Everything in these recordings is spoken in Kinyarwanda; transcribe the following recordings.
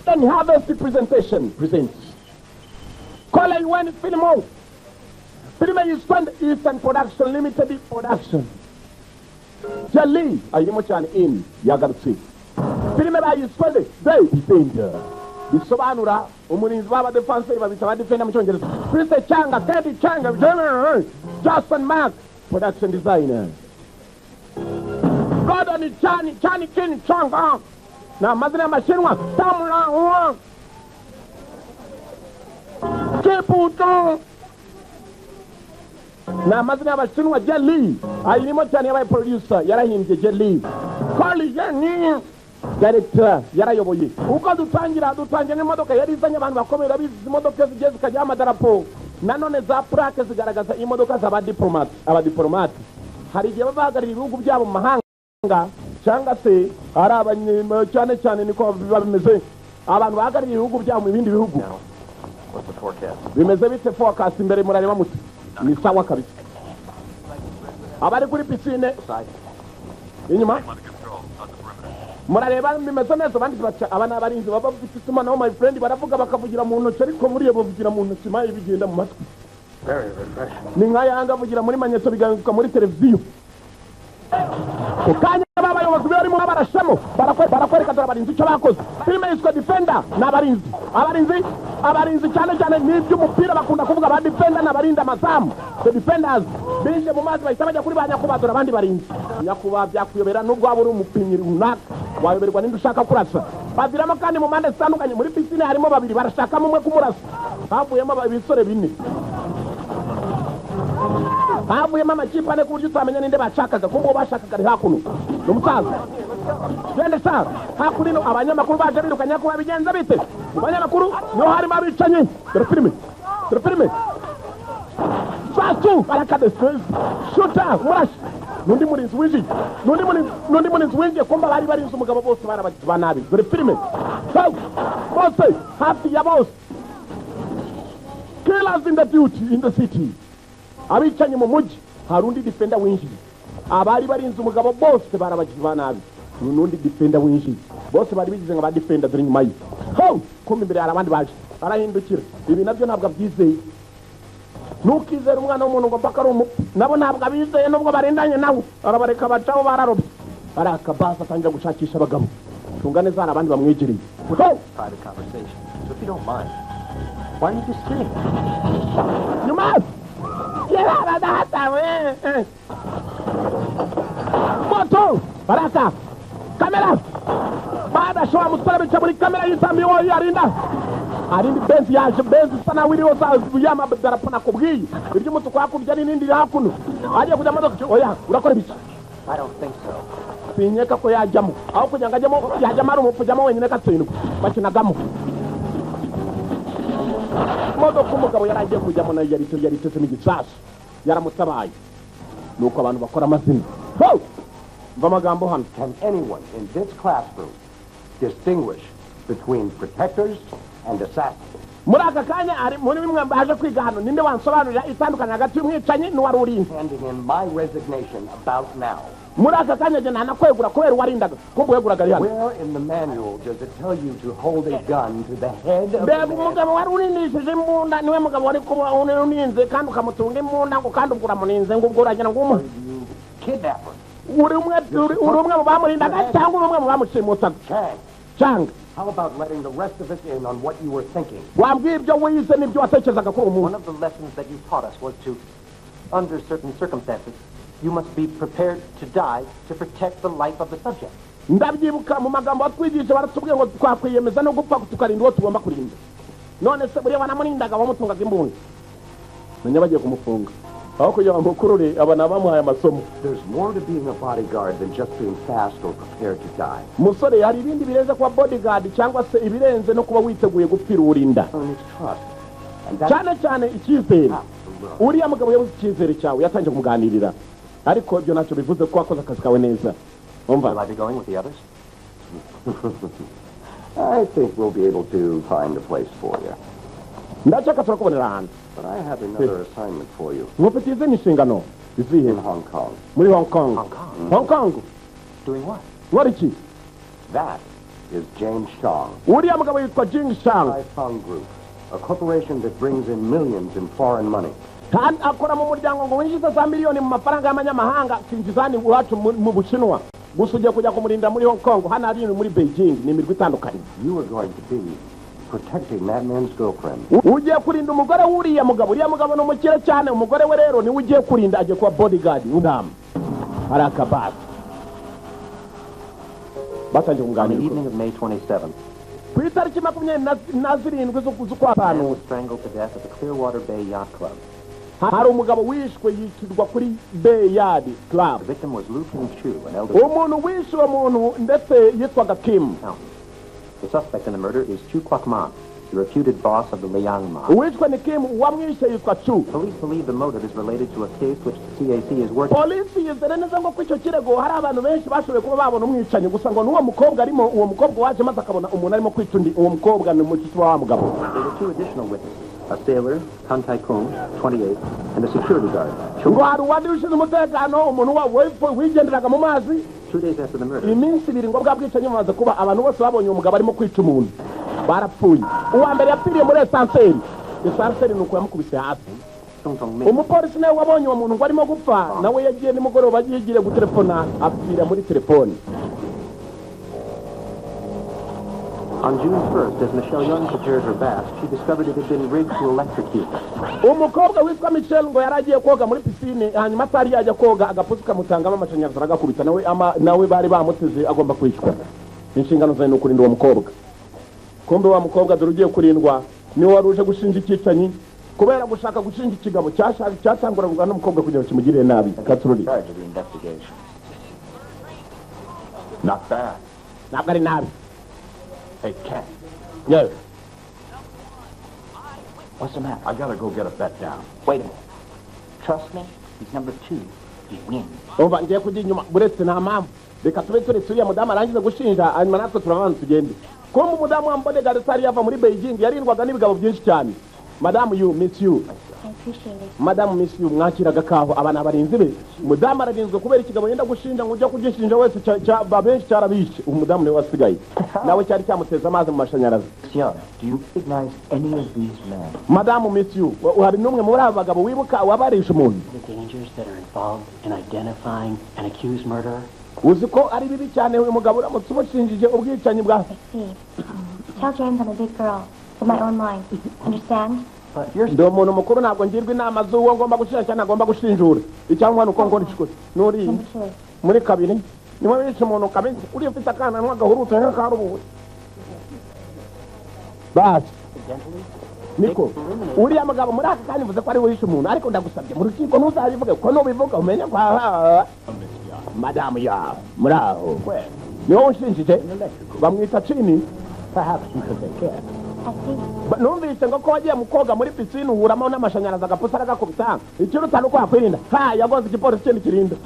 Eastern Harvest Presentation presents Colin Wen Film House. Filime yiswa Eastern Production Limited Production. Jali ayirimo cyane in yagarutse. Filime bayiswa The Defender. Bisobanura umurinzi w'aba defenseur babita ba defender mu Cyongereza. Prince Changa, Teddy Changa, Justin Mark, production designer. Gordon Chani, Chani King Changa. Na amazina y'amashinwa Tamura Kiputo. Na amazina y'abashinwa Jelly ayirimo cyane yabaye producer, yarahimbye Jelly. Kali Jenny director yarayoboye. Uko dutangira n'imodoka yari izanye abantu bakomeye, abizi imodoka zigiye zikajya amadarapo. Nanone za plaque zigaragaza imodoka z'abadiplomate, abadiplomate hari igihe babahagarira ibihugu byabo mu mahanga cyangwa se ari abanye cyane cyane niko biba bimeze, abantu bahagarariye ibihugu byabo mu bindi bihugu. Bimeze bite forecast imbere murareba muti ni sawa kabisa. Abari kuri piscine inyuma murareba bimeze neza, abandi baca abana barinzi baba bafite itumanaho my friend, baravuga bakavugira mu ntoki, ariko muri bo bavugira mu ntoki mayi bigenda mu matwi. Ni nka yanga avugira muri manyeto bigaruka muri televiziyo. Kukanya abayobozi barimo barashamo barakwereka dore abarinzi icyo bakoze. Filime yiswe Defender n'abarinzi, abarinzi cyane cyane n'iby'umupira bakunda kuvuga ba defender n'abarinda amazamu. The defenders binje mu mazi bahita bajya kuri ba nyakubahwa, dore abandi barinzi. Nyakubahwa byakuyobera nubwo waba uri umupimyi runaka wayoberwa ninde ushaka kurasa. Baviramo kandi mu mpande zitandukanye, muri piscine harimo babiri barashakamo umwe kumurasa, havuyemo ibisore bine, havuyemo amakipe ane ku buryo utamenya ninde bashakaga, kuko uwo bashakaga ari hakuno ni umusaza. Gende sa hakuno, abanyamakuru baje biruka nyakubahwa bigenza bite? Mu banyamakuru niho harimo abicanyi. Dore filime, dore filime. Sasu barakade shuta murashi n'undi murinzi winjiye, n'undi murinzi winjiye, kumba bari barinze umugabo bose barabagizi ba nabi. Dore filime bose hafi ya bose. Killers in the duty in the city. Abicanyi mu mujyi, hari undi defender winjiye. Abari barinze umugabo bose barabagizi ba nabi. N'undi defender winjiye. Bose bari bigize nka ba defender dore nyuma ye. Ho, kumbe imbere hari abandi baje. Arahindukira. Ibi nabyo ntabwo abyizeye. Ntukizere umwana w'umuntu ngo mpaka ari umupfu. Nabo ntabwo abizeye nubwo barindanye nawe. Arabareka bacaho bararobye. Barakabasa atangira gushakisha abagabo. Tunga neza hari abandi bamwegereye. Ho! Private conversation. So if you don't mind, why are you just sitting there? Nyuma! Moto! Baraka! Kamera! Badashoa musore bica muri kamera y'isambi wowe arinda. Arindi benzi yaje, benzi isa nawe iriho za y'amadarapo nakubwiye. Iry'umutuku hakurya n'irindi hakuno. Agiye kujya modoka. Oya, urakora ibiki? I don't think so. Sinkeka ko yajyamo. Aho kugira ngo ajyemo, yajyamo ari umupfu, ujyamo wenyine gatsindwa. Bakinagamo. Modoka umugabo yari agiye kujyamo nayo yari itezemo igisasu. Yaramutabaye. Nuko abantu bakora amazina. Ho! Mva amagambo hano. Can anyone in this classroom distinguish between protectors and assassins? Muri aka kanya ari muri bimwe baje kwiga hano, ninde wansobanurira itandukanye hagati y'umwicanyi n'uwari urinze? Handing in my resignation about now. Muri aka kanya je ntanakwegura kubera uwarindaga, kumbe weguraga ari hano. Where in the manual does it tell you to hold a gun to the head of Mbega the man? umugabo wari urindishije imbunda niwe mugabo wari kuba urinze kandi ukamutunga imbunda ngo kandi ubwo uramurinze ngo ubwo uragira ngo umuhe. You kidnapper. Uri umwe mu bamurindaga cyangwa uri umwe mu bamushimutaga? Chang. Chang. How about letting the rest of us in on what you were thinking? Wambwiye ibyo wize n'ibyo watekerezaga kuri uwo munsi. One of the lessons that you taught us was to, under certain circumstances, you must be prepared to die to protect the life of the subject. Ndabyibuka mu magambo watwigisha baratubwiye ngo twakwiyemeza no gupfa tukarinda uwo tugomba kurinda. None se buriya banamurindaga bamutungaga imbunda. Menya bagiye kumufunga. Aho kugira ngo mukurure, aba ni abamuhaye amasomo. There's more to being a bodyguard than just being fast or prepared to die. Musore, hari ibindi birenze kuba bodyguard cyangwa se ibirenze no kuba witeguye gupfira uwurinda. Earn his trust. And that's Cyane cyane icyizere. tough to learn. Uriya mugabo yabuze icyizere cyawe, yatangiye kumuganirira, ariko ibyo ntacyo bivuze ko wakoze akazi kawe neza, umva. Will I be going with the others? I think we'll be able to find a place for you. Ndakeka turakubonera ahantu. But I have another assignment for you Nkufitiye izindi nshingano. Izihe? In Hong Kong. Muri Hong Kong. Hong Kong? Hong Kong. Doing what? Nkora iki? That is James Shong, Uriya mugabo yitwa Jing Shang. Fong Group, a corporation that brings in millions in foreign money. Kandi akora mu muryango ngo winjiza za miliyoni mu mafaranga y'amanyamahanga, akinjiza hano iwacu mu Bushinwa. Gusa ugiye kujya kumurinda muri Hong Kong, hano hari muri Beijing, ni imirwi itandukanye. You are going to be protecting that man's girlfriend. Ugiye kurinda umugore w'uriya mugabo. Uriya mugabo ni umukire cyane, umugore we rero niwe ugiye kurinda, agiye kuba bodyguard w'umudamu. Hari akabasi batangiye On the kumuganira. evening of May 27th, Ku itariki 27 z'ukwa a man 5, was strangled to death at the Clearwater Bay Yacht Club. Hari umugabo wishwe yicirwa kuri Bay Yacht Club. The victim was Lu King Chu, an elderly Umuntu wishe uwo muntu ndetse yitwaga Kim. accountant. The suspect in the murder is Chu Kwak Man, the reputed boss of the Liang mob. Uwishwe ni Kim, uwamwishe yitwa Chu. Police believe the motive is related to a case which the CAC is working Polisi yizere neza ngo ko icyo kirego hari abantu benshi bashoboye kuba babona umwicanyi, gusa ngo n'uwo mukobwa arimo, uwo mukobwa waje maze akabona umuntu arimo kwica undi. Uwo mukobwa ni mushiki wa wa mugabo. There were two additional witnesses, a sailor, Kan Tai Kung, 28, and a security guard, Chu. Ngo hari uwandi ushinzwe umutekano, umuntu wigenderaga mu mazi. 2 days after the murder, Iminsi 2 ngo bwa bwicanyi bumaze kuba, abantu bose babonye uwo mugabo arimo kwica umuntu barapfuye. Uwa mbere yapfiriye muri ascenseur. Ascenseur ni uko yamukubise hasi. Sung Tong Ming Umupolisi nawe wabonye uwo muntu ngo arimo gupfa, nawe yagiye nimugoroba yigiriye gutelefona, apfira muri telefone. On June 1st, as Michelle Young prepared her bath, she discovered it had been rigged to electrocute her. Umukobwa witwa Michelle ngo yari agiye koga muri pisine, hanyuma atari yajya koga, agapusi kamutangamo amashanyarazi aragakubita. Nawe nawe bari bamuteze, agomba kwicwa. Inshingano zawe ni ukurinda uwo mukobwa. Kumbe wa mukobwa dore ugiye kurindwa niwe wari uje gushinja icyicanyi, kubera gushaka gushinja ikigabo cyatanguraga n'umukobwa kugira ngo kimugirire nabi. Katururi. Charge of the investigation. Not bad. Ntabwo ari nabi. Hey, Ken. Yewe. What's the matter? I gotta go get a bet down. Wait a minute. Trust me, he's number two. He wins. Umva, ngiye kujya inyuma, buretse nta mpamvu, reka tube turetse uriya mudamu arangize gushinja, hanyuma natwe turabanza tugende. Kumbe umudamu wa bodyguard utari yava muri Beijing yarindwaga n'ibigabo byinshi cyane. Madamu yu, miss you. I appreciate it. Madamu miss you, mwakiraga kaho. Aba ni abarinzi be. Umudamu ararinzwe kubera ikigabo yenda gushinja, ngo ujya kugishinja wese benshi cyarabishe. Umudamu niwe wasigaye, nawe cyari cyamuteza amazi mu mashanyarazi. Young, do you recognize any of these men? Madamu miss you, hari n'umwe muri aba bagabo wibuka wabarisha umuntu? The dangers that are involved in identifying an accused murderer. Uzi ko ari bibi cyane uyu mugabo uramutse umushinjije ubwicanyi bwa I see. Tell James I'm a big girl with my own mind. Understand? But you're Ndi umuntu mukuru, ntabwo ngirwa inama z'uwo ngomba gushinja cyangwa ntagomba gushinjura. Icyangombwa ni uko ngora ikikoze n'uriya. Number two. Muri kabiri niwe wishe umuntu kabisa, uriya ufite akananwa gahurutse nk'akarubuye basi. Niko uriya mugabo muri aka kanya mvuze ko ari we wishe umuntu, ariko ndagusabye mu rukiko ntuzabivuge, ko nubivuga umenye ko madamu ya muri aho niwe unshinjije, bamwita Cini. Perhaps you should take care. I see. Numvise ngo ko wagiye mu koga muri pisine uhuramo n'amashanyarazi, agapusi aragakubita. Ikiruta ni uko wakwirinda. Ha, yagonze igipolisi kindi kirinda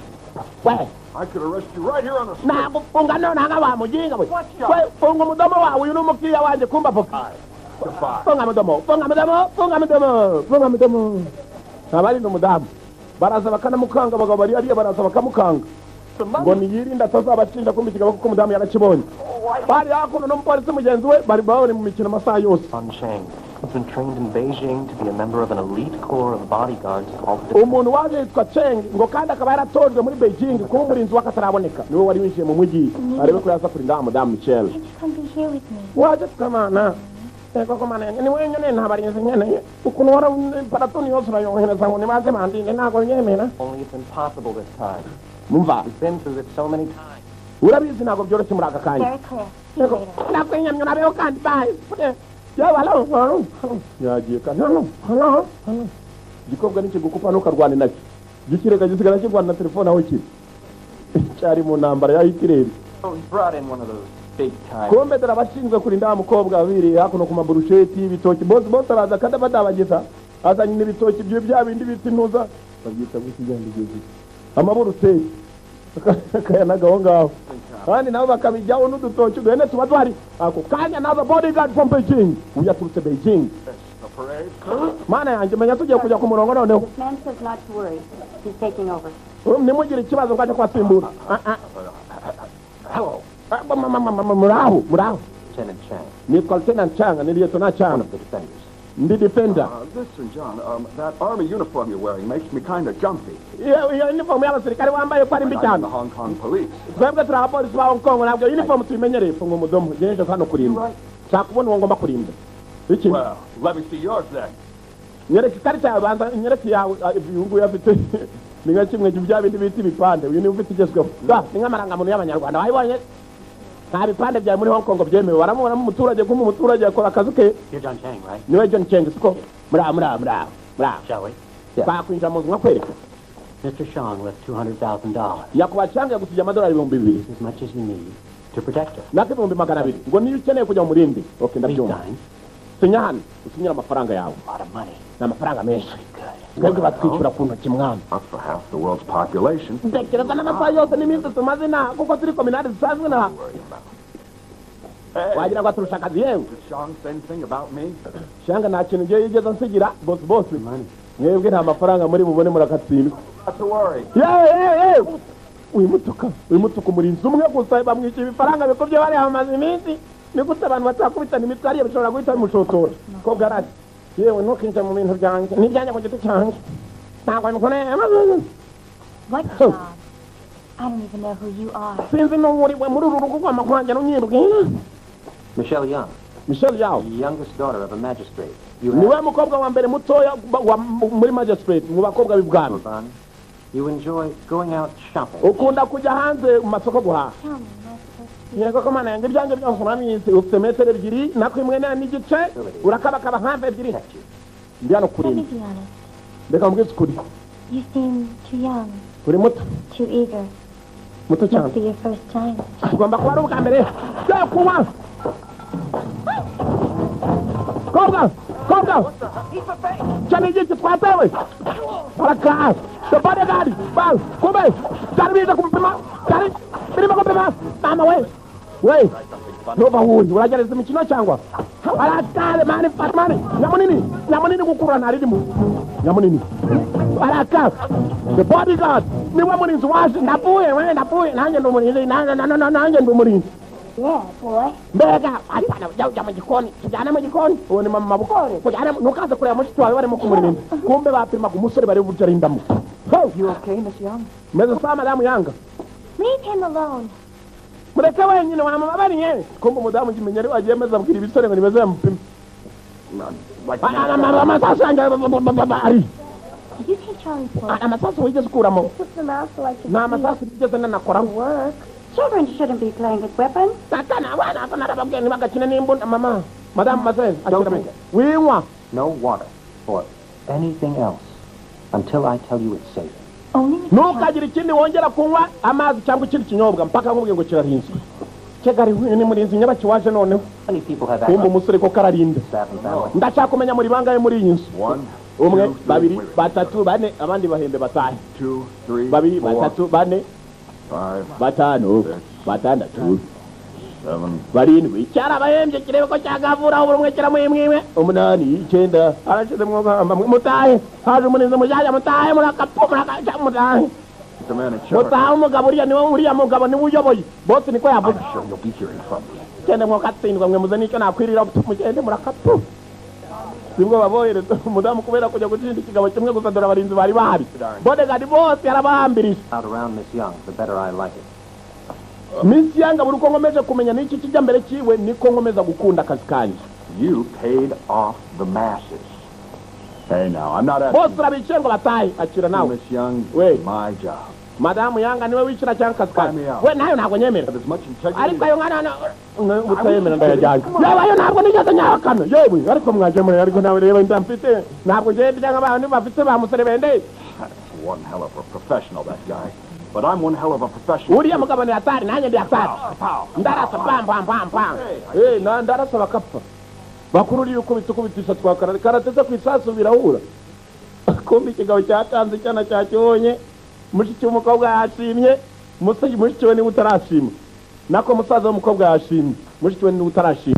we. I could arrest you right here on the street. Nagufunga none wa mujinga we. We, funga umudomo wawe, uyu ni umukiriya wanjye. Kumba avoka. Goodbye. Funga mudomo, funga mudomo, funga mudomo, funga mudomo. Abarinda umudamu baraza bakanamukanga. Abagabo bari hariya baraza bakamukanga ngo niyirinde atazabashinja. Kumva ikigabo kuko umudamu yarakibonye, bari hakuno n'umupolisi mugenzi we, bari bari mu mikino amasaha yose. Sun Cheng has been trained in Beijing to be a member of an elite corps of bodyguards called the Umuntu waje yitwa Cheng, ngo kandi akaba yaratojwe muri Beijing kuba umurinzi w'akataraboneka, niwe wari winjiye mu mujyi arebe ko yaza kurinda wa mudamu Michelle. Can't you come be here with me? Waje tukamana. Ego komana, ni wenyine nta barinzi nkeneye. Ukuntu wari paratoni yose urayohereza ngo nibaze bandinde, ntabwo nyemera. Only it's impossible this time. Mumva. We've been through it so many times. Urabizi ntabwo byoroshye muri aka kanya. Very clear. See you later. Nakwinyamye, urabeho kandi, bye. Yewe, hello, hello, hello. Yagiye kandi, hello, hello, hello. Igikobwa nikigukupa ntukarwane nacyo. Gikireka gisigara kirwana na telefone aho kiri. Cyari mu ntambara ya Hitler. Oh, he brought in one of those big time. Kumbe dore abashinzwe kurinda wa mukobwa babiri hakuno ku maburusheti y'ibitoki. Bose bose araza kandi abadabagiza. Azanye n'ibitoki byo bya bindi bita intuza. Babyita gukijyana amaburuteri. Akayanaga aho ngaho. Kandi nabo bakabijyaho n'udutoki duhene tuba duhari. Ako kanya naza bodyguard from Beijing. Uyu yaturutse Beijing. The parade? Mana yanjye menya tugiye kujya ku murongo noneho. This man says not to worry. He's taking over. Nimugire ikibazo ngo ajye kubasimbura. Ah, ah. Hello, Ah, ma- ma- ma- ma- Muraho, muraho. Lieutenant Chang, Nitwa Lieutenant Chang, ni Lieutenant one Chang. of the defenders. Ndi defender. Listen, John, that army uniform you're wearing makes me kind of jumpy. Iyo uniform y'abasirikare wambaye ko ari mbi I'm cyane. the Hong Kong police. Twebwe turi abapolisi ba Hong Kong, ntabwo uniform tuyimenyereye. Funga umudomo, ngejeje hano kurinda. Nshaka kubona uwo ngomba kurinda. Iki? Well, let me see yours then. Nyereka ikarita yawe, banza nyereka iyawe. Ah, uyu nguyu afite ni nka kimwe bya bindi bita ibipande. Uyu niwe ufite igezweho. Da, ni nk'amarangamuntu y'abanyarwanda wayibonye. Nta bipande byawe muri Hong Kong byemewe. Baramubonamo umuturage, kuma umuturage akora akazi ke. You're John Chang, right? Niwe John Cheng, siko? Muraho, muraho, muraho, muraho. Shall we? Twakwinjira mu nzu nkakwereka. Mr. Shang left $200,000. Yakuba Chang yagusigiye amadolari 2000. As much as you need to protect her. Nako 200,000 ngo niyo ukeneye kujya mu murindi. Okay, Please ndabyumva. sign. Sinya hano usinyire amafaranga yawe. A lot of money. Ni amafaranga menshi. Twebwe batwishyura ku ntoki mwana. Up for half the world's population. Ntekereza n'amasaha yose n'iminsi tumaze inaha kuko turi kominari zisanzwe inaha. Hey, Wagira ngo aturusha akazi yewe. did Shang say anything about me? Shanga nta kintu ngiye yigeze nsigira bosi bosi. Money. Mwebwe nta mafaranga muri bubone, murakatsindwa. Not to worry. Yewe yewe yewe, uyu mutuka, uyu mutuka, umurinzi umwe gusa bamwishyura ibifaranga bikubye bariya bamaze iminsi. Ni gute abantu batakubitana imitwe hariya bishobora guhita bimushotora? Kobwa arati yewe, ntukinjire mu bintu byanjye, n'ibyanjye ku giti cyanjye ntabwo bikoreye. What job? I don't even know who you are. Sinzi n'uwo uri we muri uru rugo rwama kwanjye ntunyibwira. Michelle Young, Michelle Yao. the youngest daughter of a magistrate. You Niwe have mukobwa wa mbere mutoya muri magistrate, mu bakobwa b'ibwami. fun. You enjoy going out shopping. Ukunda kujya hanze mu masoko guhaha. Tell me, am I supposed to be? Yego ko mana yanjye, ibyanjye byose urabizi. Ufite metero 2 nako imwe n'igice, urakabakaba hafi 2. Protect you. Ndi hano Let me kurinda. be honest. Reka mbwize ukuri. You seem too young, Uri muto, too eager. muto cyane. Must be your first time. Ugomba kuba ari ubwa mbere byo kunywa. Kobwa, kobwa, cyane igiki twatewe. Araka the bodyguard bal kumbe byari bize kumupima, byari birimo gupima. Mama we we, ntuva wundi uragereza imikino cyangwa arakare mani fat mani nyamunini nyamunini gukurura ntaririmo nyamunini. Araka the bodyguard niwe murinzi waje. Ndapfuye we, ndapfuye nanjye, ndi umurinzi nanjye, nanjye ndi umurinzi. Yeah, boy. Mbega apana, ujya ujya mu gikoni, tujyane mu gikoni. Uwo ni mama mabukore kujyane, ntukaze kureba mushiki wawe barimo kumurinda. Kumbe bapimaga umusore bari uburyo arindamo. Ho! You okay, Miss Young? Meze sawa, madamu Yanga? Leave him alone. Mureke wenyine wamubabariye. Kumbe umudamu ngimenya ari wagiye meze abwira ibisore ngo nimeze bamupime. Amasasu yanjye ari Did you take Charlie's book? Amasasu wigeze ukuramo? Took them out so I could Nta see masasu nigeze nanakoraho. work. Children shouldn't be playing with weapons. Tatana abana ko narababwiye ntibagakine n'imbunda. Mama, madamu maze Don't drink it. winywa. No water or anything else until I tell you it's safe. Only Mr. Chang. Ntukagire ikindi wongera kunywa, amazi cyangwa ikindi kinyobwa, mpaka nkubwiye ngo kirarinzwe. Kegari ni murinzi nyabaki waje noneho. How many people have Kumva access umusore ko kararinda. to staff and family? Ndashaka kumenya muri bangahe muri iyi nzu. One, Umwe, two, three, babiri, wait, wait. batatu, bane, abandi bahembe batahe. Two, three, Babiri, four, batatu, bane, five, batanu, six, batandatu, seven, barindwi. Cyarabahembye kirebe ko cyagavuraho buri umwe kiramuhimwiwe. Umunani, icyenda, arashize mwuka. Mutahe, haje umurinzi mushyashya. Mutahe, murakapu murakaca, mutahe. The man in charge. Mutahe, umugabo uriya niwe, uriya mugabo niwe uyoboye bose, niko yavuze. I'm sure you'll be hearing from me. Mugende mwakatsindwa mwe, muze n'icyo nakwirira. Mugende murakapu. Nibwo babohereza umudamu kubera kujya gutsinda ikigabo kimwe gusa. Dore abarinzi bari bahari, bodyguard bose yarabahambirije. Out around Miss Young, the better I like it. Miss Yanga, buri uko nkomeje kumenya n'iki kijya mbere kiwe niko nkomeza gukunda akazi kanjye. You paid off the masses. Hey, now, I'm not asking Bose urabicaye ngo batahe, akira nawe. Miss Young. Wait. My job. Madamu Yanga niwe wishyura cyangwa akazi kanjye we nayo ntabwo nyemera. Ariko ayo mwana utayemera ndayajyanye. Yewe ayo ntabwo nigeze nyahakana. Yewe ariko mwaje muri ariko nawe reba ndamfite ntabwo ngiye cyangwa abantu bafite ba muserebende. One hell of a professional, that guy. But I'm one hell of a professional. Uriya mugabo ni hatari nanjye ndi hatari. Ndarasa pam pam pam pam. Na ndarasa bakapfa. Bakuru uri ukubitisha twakara karateze ku isasu birahura. Kumbi ikigabo cyatanze cyana cyakibonye. Mushiki w'umukobwa yashimye, mushiki we niwe utarashima. Nako musaza w'umukobwa yashimye, mushiki we niwe utarashima.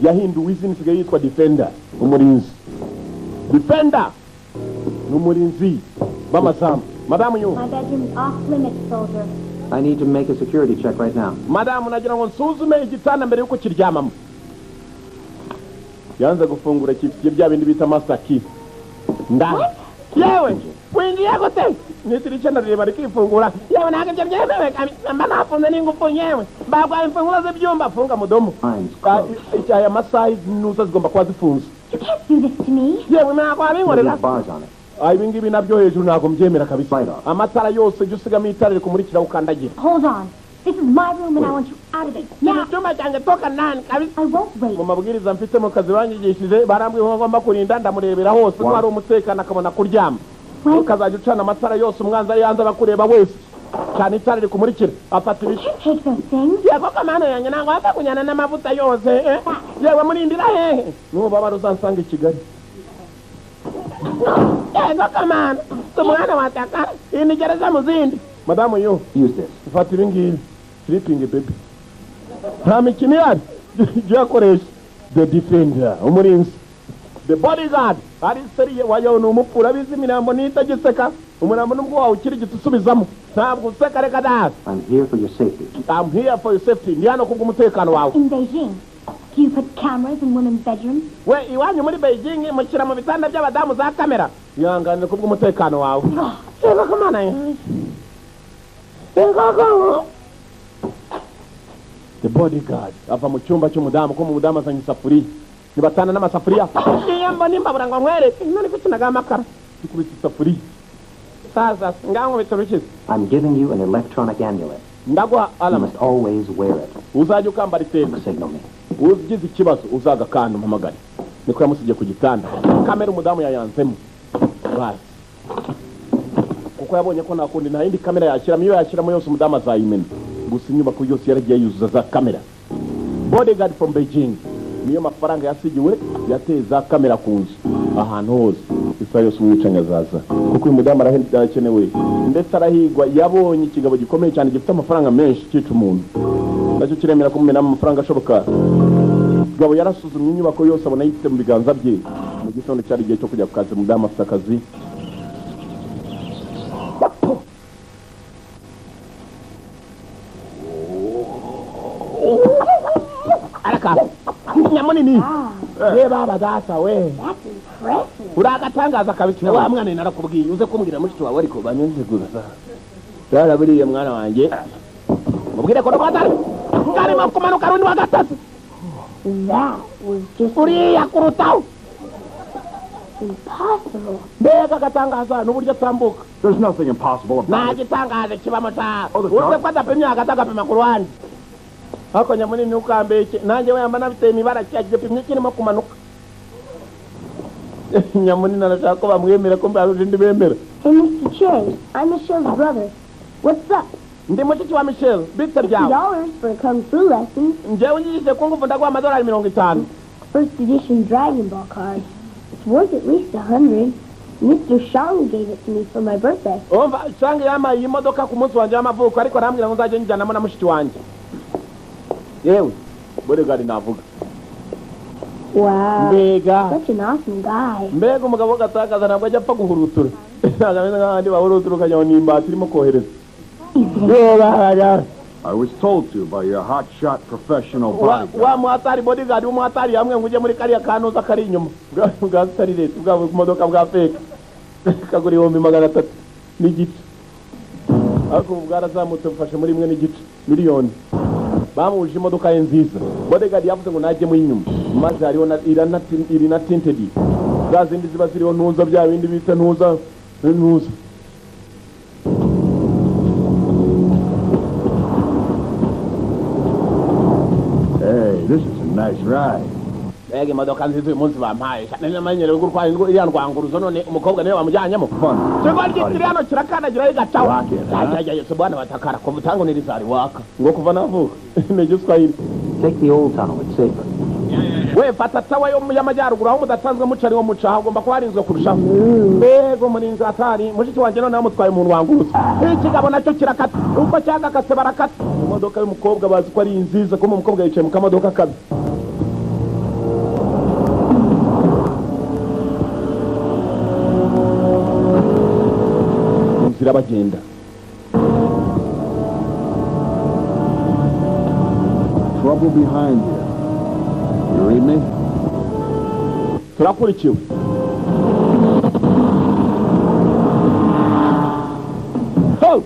Yahinduwe izina isigaye yitwa Defender, umurinzi. Defender ni umurinzi b'amazamu. Madamu yu. My bedroom is off limits, soldier. I need to make a security check right now. Madamu nagira ngo nsuzume igitanda mbere yuko kiryamamo. Yanze gufungura kifitiye bya bindi bita master key. Ndani. Yewe, winjiye gute? Nitirice ndareba rikifungura. Yewe ntabwo ibyo byemewe, mba nafunze n'ingufu yewe. Bagwa imfunguzo z'ibyumba funga mudomo. Aya masaha nuza zigomba kuba zifunze. You can't do this to me. Yewe ntabwo wabinkorera. Ibi ngibi nabyo hejuru ntabwo mbyemera kabisa. Amatara yose jya usigamo itara rikumurikira ukandagira. Hold on. This is my room and I want you out of it. Now. Icyumba cyanjye toka nani kabisa. I won't wait. Mu mabwiriza mfite mu kazi banyigishije barambwiye ko ngomba kurinda ndamurebera hose ko hari umutekano akabona kuryama. Ukazajya ucana amatara yose umwanzi ari yanze bakureba wese. Cyane itara rikumurikira afata ibice. Take those things. Yego kamana yanjye ntabwo wapfa kunyana n'amavuta yose. Yewe murindira hehe? Nubabara uzansanga i Kigali. Yego kamana. Umwana wataka iyi gereza mu zindi. Madamu yu. Use this. Fata ibi ngibi. Sleeping baby. Nta mikino ihari. Jya akoresha. The Defender, umurinzi. The bodyguard. Ari seriye wayo ni umupfura abizi imirambo n'itagiseka. Umurambo nubwo wawe ukirigita usubizamo. Ntabwo useka reka data. I'm here for your safety. I'm here for your safety. Ndi hano kubw'umutekano wawe. In Beijing, do you put cameras in women's bedrooms? We iwanyu muri Beijing mushyira mu bitanda by'abadamu za kamera. Ihangane kubw'umutekano wawe. Yego kamana yanjye. The bodyguard ava mu cyumba cy'umudamu ko mu mudamu azanye isafuriya nibatana n'amasafuriya yamba nimbabura ngo nkwereke none kuki amakara dukubita isafuriya saza ngaho bitarukize. I'm giving you an electronic amulet. Ndaguha alarm. You must always wear it. Uzajya ukambara iteka. Signal me. Ugize ikibazo uzaga kandi umpamagare. Niko yamusigiye ku gitanda. Kamera umudamu yayanzemo. Basi kuko yabonye ko nakundi nta yindi kamera yashyiramo, iyo yashyiramo yose umudamu azayimena. Gusa inyubako yose yaragiye yuzuza za kamera. Bodyguard from Beijing niyo mafaranga yasigiwe yateye za kamera ku nzu ahantu hose. Isaha yose umwicanyi azaza kuko uyu mudamu arakenewe ndetse arahigwa. Yabonye ikigabo gikomeye cyane gifite amafaranga menshi cyica umuntu, nacyo kiremera kumumenamo amafaranga ashoboka. Gabo yarasuzumye inyubako yose abona yifite mu biganza bye. Mu gitondo cyari igihe cyo kujya ku kazi, umudamu afite akazi. Nyamunini reba abadasa we. Uragatangaza kabisa wa mwana narakubwiye uze kumbwira mushiki wawe ariko banyuze gusa. Yaraburiye mwana wanjye. Mubwire ko rwatari. Karimo kumanuka rundi wa gatatu. Uriya kurutaho. Impossible. Mbega agatangaza n'uburyo atambuka. There's nothing impossible about it. Nta gitangaje kibamo ta. Uretse ko adapimye hagati agapima ku ruhande. Hako nyamunini ukambeke nanjye weyamba nabiteye imibara cyagipimye kirimo kumanuka. Nyamunini arashaka ko bamwemera ko mbaruje ndi bemera. Hey Mr. Che, I'm Michelle's brother. What's up? Ndi mushiki wa Michelle, bite byawe. $50 for a kung fu lesson. Njyewe nyigishe kung fu ndaguha $50. First edition Dragon Ball card. It's worth at least 100. Mr. Shang gave it to me for my birthday. Umva, Shang yampaye iyi modoka ku munsi wanjye w'amavuko ariko arambwira ngo nzajye njyanamo na mushiki wanjye. Yewe, bodyguard navuga. Wow. Mbega. Such an awesome guy. Mbega umugabo gatakaza ntabwo ajya apfa guhurutura. Ntabwo ameze nk'abandi bahurutura ukajya ngo imbata irimo kohereza. I was told to by your hotshot professional bodyguard. Wa muhatari bodyguard w'umuhatari hamwe ngo ujye muri kariya kanuza kari inyuma. Bwa starlet bwa modoka bwa fake. Kagura 300,000 n'igice. Ariko ubu bwarazamutse bufashe muri imwe n'igice miliyoni. Bamuje imodoka ye nziza. Bodyguard yavuze ngo najye mu inyuma. Maze hariho na irina tinted. Za zindi ziba ziriho ntuza bya bindi bita ntuza ntuza. Hey, this is a nice ride. Mbega imodoka nziza uyu munsi bampaye. Namenyereye gutwara iriya ndwanguruzo none umukobwa niwe bamujyanyemo. Kigo kiri hano kirakandagira igacaho. Cyajya bwana batakara kuva utangonera izari waka. Ngo kuva navuka. Ni Igiswahili. Take the old tunnel, it's safer. We fata tawa yo y'amajyaruguru aho mudasanzwe muca ariho muca hagomba kuba harinzwe kurushaho. Mbega umurinzi atari mushiki wanjye noneho amutwaye umuntu wangurutse. Ikigabo nacyo kirakata uko cyagakase barakata. Imodoka y'umukobwa bazi ko ari nziza kuko umukobwa yicaye mu kamodoka kabi. Inzira bagenda. Trouble behind you. You read me? Turakurikiwe. Ho!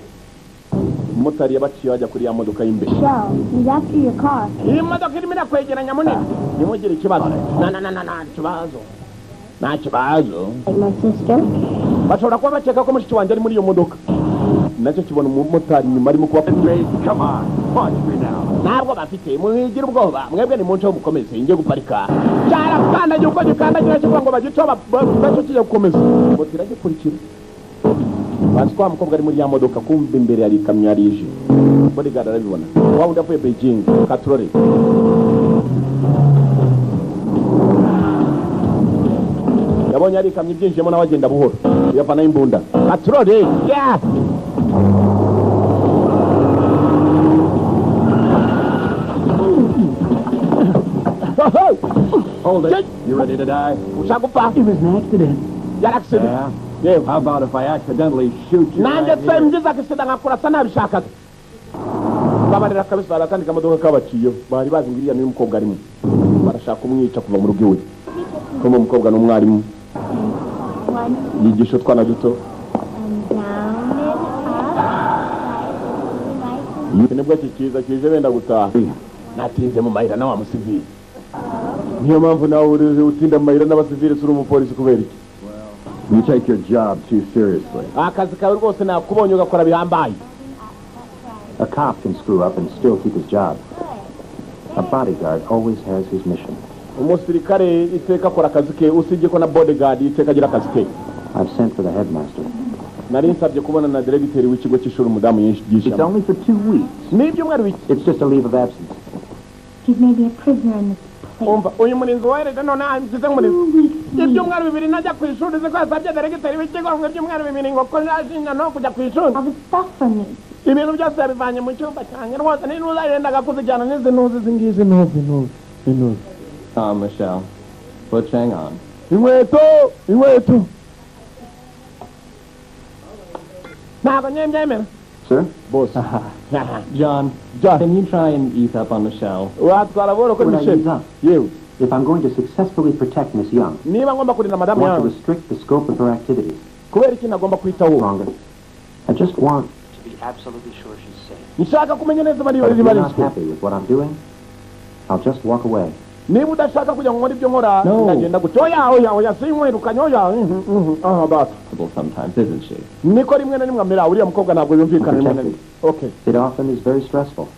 Umumotari yabaciye bajya kuri ya modoka y'imbere. He's after your car. Iyi modoka irimo irakwegeranya munini. Nimugire ikibazo. Na na na na na kibazo. Nta kibazo. Like my sister. Bashobora kuba bakeka ko mushiki wanjye ari muri iyo modoka. Nacyo kibona umumotari nyuma arimo kuba. Come on, punch me now. Ntabwo bafite mwigira ubwoba mwebwe ni munce mukomeze ngiye guparika. Cyarakandagira uko gikandagira kivuga ngo bagico bacyo kijya gukomeza. Moto iragikurikira. Bazi ko wa mukobwa ari muri ya modoka kumva imbere yari ikamyo yari ije. Bodyguard arabibona. Wa wundi avuye Beijing katrore. Yabonye ari ikamyo ibyinjiyemo nawe agenda buhoro. Yavanayo imbunda. Katrore. Yeah. Hold it. You ready to die? It was an accident. Yeah, accident. Yeah. How about if I accidentally shoot you? Nanjye se ngize accident nkakurasa nabishakaga. Babarira kabisa barakandi kamodoka kabaciye. Bari bazi ngo iriya niyo umukobwa arimo. Barashaka kumwica kuva mu rugo iwe. Kuma umukobwa n'umwarimu. Yigisha utwana duto. Nibwo kikiza kije benda gutaha. Natinze mu mayira na wa musivili. Niyo mpamvu nawe uri utinda mu mayira n'abasivili uri umupolisi kubera iki? You take your job too seriously. Akazi kawe rwose nakubonye ugakora bihambaye. A cop can screw up and still keep his job. A bodyguard always has his mission. Umusirikare iteka akora akazi ke usibye ko na bodyguard iteka agira akazi ke. I've sent for the headmaster. Nari nsabye kubona na directeur w'ikigo cy'ishuri umudamu yishyura. It's only for 2 weeks. Ni ibyumweru bike. It's just a leave of absence. He's maybe a prisoner in this place. Umva uyu murinzi wohereje none angize nk'umurinzi. Ibyumweru bibiri najya ku ishuri uzi ko yasabye directeur w'ikigo ngo ibyumweru bibiri ngo ko najinga no kujya ku ishuri. All the stuff from me. Ibintu byose yabivanye mu cyumba cyanjye rwose n'intuza yendaga kuzijyana n'izi ntuzi izi ngizi ntuzi ntuzi ntuzi. Michelle, put Chang on. Inkweto inkweto. Ntabwo nyembyemera. Sir? Boss. John, can you try and ease up on Michelle? Watwara buhoro kuri Michelle. Yewe. If I'm going to successfully protect Miss Young, niba ngomba kurinda Madame I want to Young, restrict the scope of her activities. Kubera iki nagomba kwitaho? Longer. I just want to be absolutely sure she's safe. Nshaka kumenya neza bari But bari if you're not bari. happy with what I'm doing, I'll just walk away. Niba udashaka kujya ngo nkore ibyo nkora, No. ndagenda gutya. Oya oya oya sinkwirukanye oya. Aha basi. Sometimes, isn't she? Niko rimwe na rimwe amera uriya mukobwa ntabwo yumvikana rimwe na rimwe. Okay. It often is very stressful.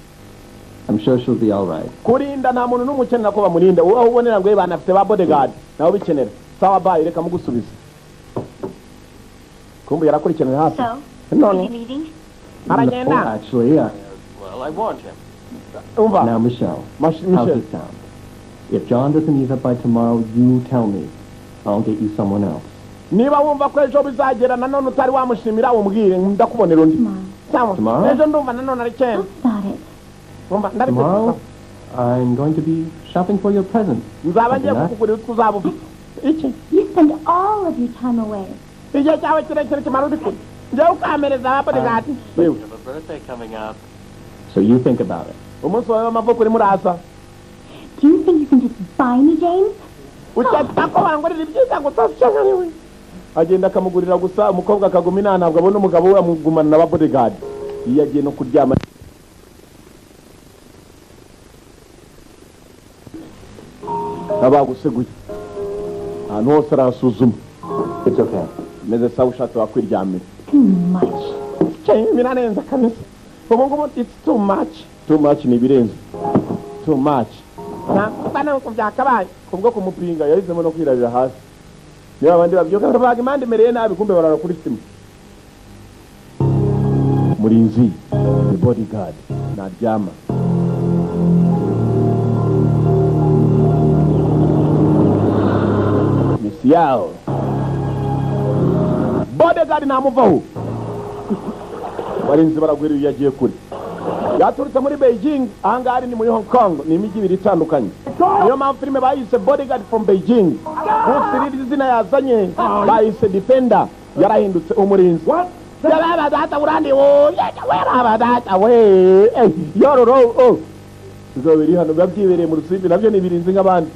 I'm sure she'll be all right. Kurinda nta muntu n'umwe ukenera ko bamurinda. Aho ubonera ngo banafite ba bodyguard nawe bikenera. Sawa bye reka mugusubize. Kumbe yarakurikirana hafi. So, None. is he leaving? Aragenda. No, actually, Well, I warned him. Umva. Now, Michelle, how's Michelle. it sound? If John doesn't ease up by tomorrow, you tell me. I'll get you someone else. Niba wumva ko ejo bizagera nanone utari wamushimira umbwire ndakubonera undi. Sawa. Tomorrow? Ejo ndumva nanone ari cyenda. About it. Umva ndabitekereza. Tomorrow, I'm going to be shopping for your present. Nzaba ngiye kukugurira utwo uzaba ufite. Iki? You spend all of your time away. Igihe cyawe kirekire kimara uri kure. Njyewe ukampereza ba bodyguard. You have a birthday coming up. So you think about it. Umunsi wawe w'amavuko urimo uraza. Do you think you can just buy me, James? Ukeka ko bangurira ibyiza gusa cyangwa niwe? Agenda akamugurira gusa umukobwa akaguma inama ntabwo abona umugabo we amugumana na ba bodyguard. Iyo agiye no kuryama abaguseguye. Ahantu hose arahasuzuma. It's okay. Meze sawa, ushatse wakwiryamira. Too much. Birarenze kabisa ubu ngubu. It's too much, too much ni ibirenze, too much. Ntabwo nuko byakabaye. Kubwo kumupinga yahisemo no kwirarira hasi. Niba abandi babyuka baravuga impande imereye nabi, kumbe barara kuri sima. Murinzi, the bodyguard, naryama. Misi yao bodyguard namuvaho. Barinzi baragwira iyo yagiye kure. Yaturutse muri Beijing, ahangaha ari ni muri Hong Kong. Ni imijyi ibiri itandukanye, niyo mpamvu filime bayise Bodyguard from Beijing. Gusa iri zina yazanye bayise Defender, yarahindutse umurinzi. Yababa data urandi wo, yaba data we, yororo oh. Bizo biri hano biba byibereye mu rusimbi, nabyo ni ibirinzi nk'abandi,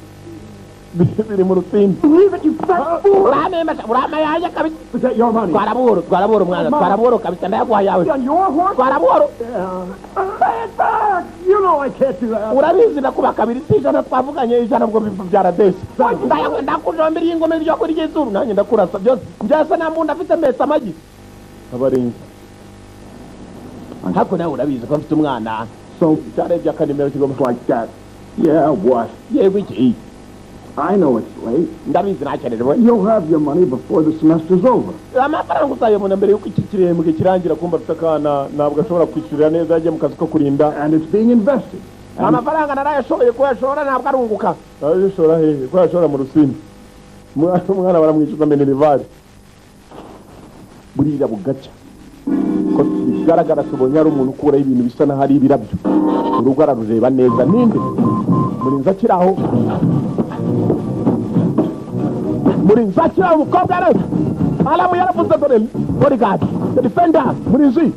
biri mu rusimbi. Uramema, uramayaye kabisa. Forget your money. Twara buhoro, twara buhoro mwana, twara buhoro kabisa, ndayaguha yawe. On your horse? Twara buhoro. Pay it back! You know I can't do that. Urabizi nakuba kabiri, si 100 twavuganye, 100 ubwo byaradese. Ndakujombera iyi ngoma iryo kuri izuru, nanjye ndakurasa byose. Njyasa nta mbunda afite, mbese amagi abarinzi. Hako nawe urabizi ko mfite umwana. So, cyarebye akanimero kigomba like that. Yeah, what? Yego iki? I know it's late. Ndabizi nakererewe. You'll have your money before the semester's over. Amafaranga uzayabona mbere yuko iki kirembwe kirangira. Kumva afite akana, ntabwo ashobora kwishyurira neza, yagiye mu kazi ko kurinda. And it's being invested. And amafaranga narayashoboye kuyashora, ntabwo arunguka. Arayashora hehe ko yashora mu rusimbi? Umwana baramwishyuza minerval. Burira bugacya, ko bigaragara tubonye ari umuntu ukuraho ibintu bisa n'aho ari ibirabyo. Urugo ararureba neza. Ninde murinzi akiri aho? Murinzi akiri aho, umukobwa yari alamu yaravuze. Dore bodyguard, the defender, murinzi.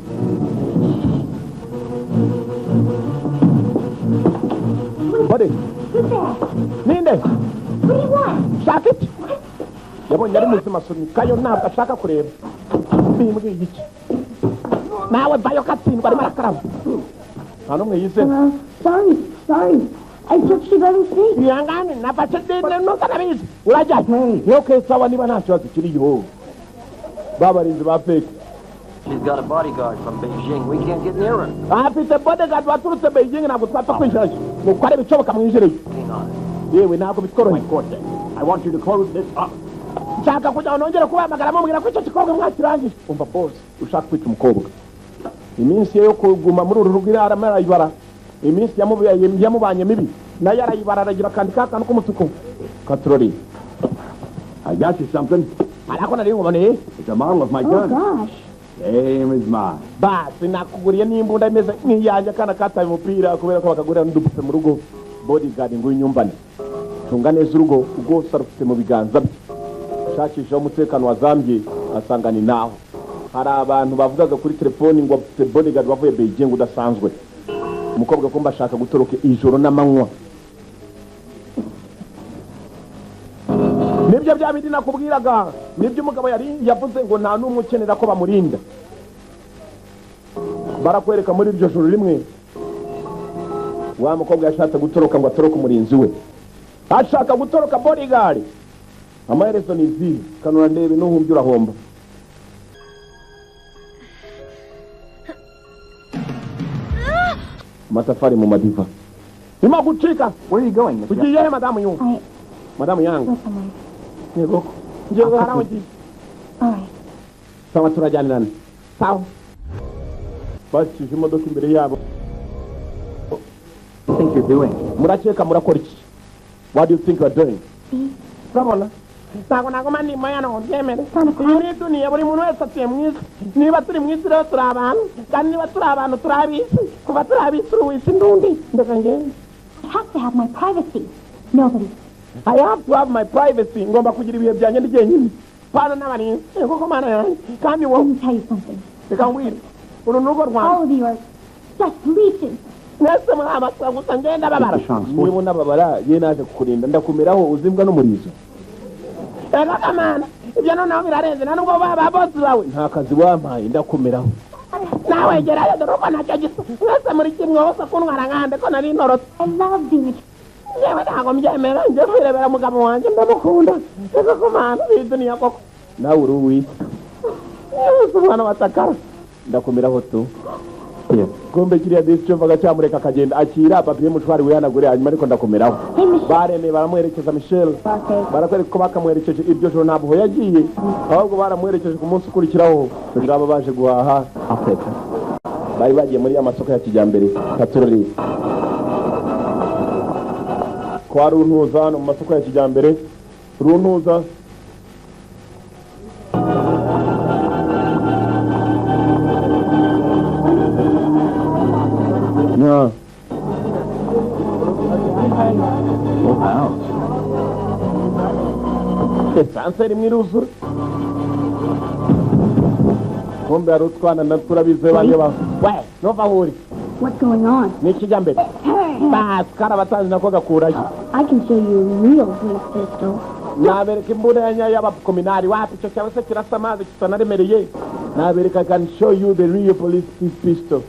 Body Who's there? Ninde? What do you want? Shaka iki? Yabonye ari muzima, asunikayo, ntabwo ashaka kureba. Bimbwiye iki nawe? Vayo katsindwa. Arimo arakaraba, nta n'umwe yizera. Hello? Sorry, sorry. I took she by mistake. Ihangane, nafashe nuko nabizi. Urajya he? Okay, sawa, niba nta kibazo kiriho. Babarinzi ba fake. She's got a bodyguard from Beijing. We can't get near her. Afite bodyguard waturutse Beijing, ntabwo twapfa kwinjirayo. Mukore ibishoboka mwinjireyo. Hang on. Yewe, ntabwo bitworoheye. Corte, I want you to close this up. Nshaka kugira ngo nongere kubahamagara mubwira ko icyo gikobwa mwakirangije. Umva boss, ushaka kwica umukobwa, iminsi ye yo kuguma muri uru rugo arama arayibara. Iminsi yamubanye mibi nayo arayibara. Aragira akandi kakantu k'umutuku katurori. I got you something. Ariko nari nkuboneye. It's a model of my Oh, gun. gosh. Same as mine. Basi nakuguriye n'imbunda imeze nk'iyanjye. Akana kataye umupira kubera ko bakagurira n'udupupe mu rugo. Bodyguard ngo uyinyumbane, cunga neza urugo rwose, arufite mu biganza bye. Shakishaho umutekano wazambye, asanga ni naho hari abantu bavugaga kuri telefoni ngo afite bodyguard wavuye Beijing udasanzwe. Umukobwa ko mbashaka gutoroka ijoro n'amanywa, nibyo bya bindi nakubwiraga, nibyo umugabo yari yavuze ngo nta n'umwe ukenera ko bamurinda. Barakwereka muri iryo joro rimwe wa mukobwa yashatse gutoroka ngo atoroke umurinzi we, ashaka gutoroka bodyguard. Amaherezo ni izihe? Kanura ndebe, nuhumbye urahomba. Amatafari mu madiva irimo gucika. Where are you going, Miss Yang? Ugiye he, madamu Yungu? I Madamu Yanga. Go somewhere. Yego, ngiye hari aho ngiye. All right. Sawa, turajyanirana. Sawa, bakije imodoka imbere yabo. What do you think you're doing? Murakeka murakora iki? What do you think you are doing? See? Urabona ntabwo nagoma ndimo yana ngo byemere. Muri duniya buri muntu wese atuye mu isi. Niba turi mu isi rero turi abantu, kandi niba turi abantu turi ab'isi. Kuva turi ab'isi, uri uw'isi ndundi, ndeka ngende. I have to have my privacy. Nobody. I have to have my privacy. Ngomba kugira ibihe byanjye ndi jyenyine, pana n'abarinzi. Koko mana yanjye, kandi wowe Let me tell you something. Reka ngwire, uru ni urugo rwanjye. All of you are just leeches. Mwese muri abaswa gusa, ngenda babara. Niba unababara ye, naje kukurinda, ndakumeraho uzimbwa n'umurizo. Ega kamana, ibyo noneho birarenze. Nta nubwo baba bosi bawe, nta kazi wampaye, ndakumeraho. Nawe gerayo, dore uko ntacyo gisa. Mwese muri kimwe hose kuntwara nkande ko nari ntorotse. I love being a Ngewe ntabwo mbyemera, njye kwirebera umugabo wanjye ndamukunda. Ese kumana biduniya koko. Nawe uri uwiki. Yewe umwana watakara. Ndakomeraho tu. Kumbe kiriya disi cyumvaga cyamureka akagenda akira papiye mushwari wihanagure hanyuma ariko ndakomeraho. Baremeye baramuherekeza Michel. Barakwereka ko bakamuherekeje iryo joro ntabwo yagiye. Ahubwo baramuherekeje ku munsi ukurikiraho. Ngaba baje guhaha. Bari bagiye muri amasoko ya kijyambere katurori. Kwa runtuza no mu masoko ya kijyambere runtuza no. Esanse rimwe iruzura. Kumbe hari utwana na turabize banjye ba. We, nova huri. What's going on? Ni kijyambere. Bas, karabatanzi nako gakurayo. I can show you a real police pistol. Nabereka imbunda ya nyayo y'abakominari wapi icyo cyaba se kirasa amazi kitanaremereye. Nabereka I can show you the real police pistol.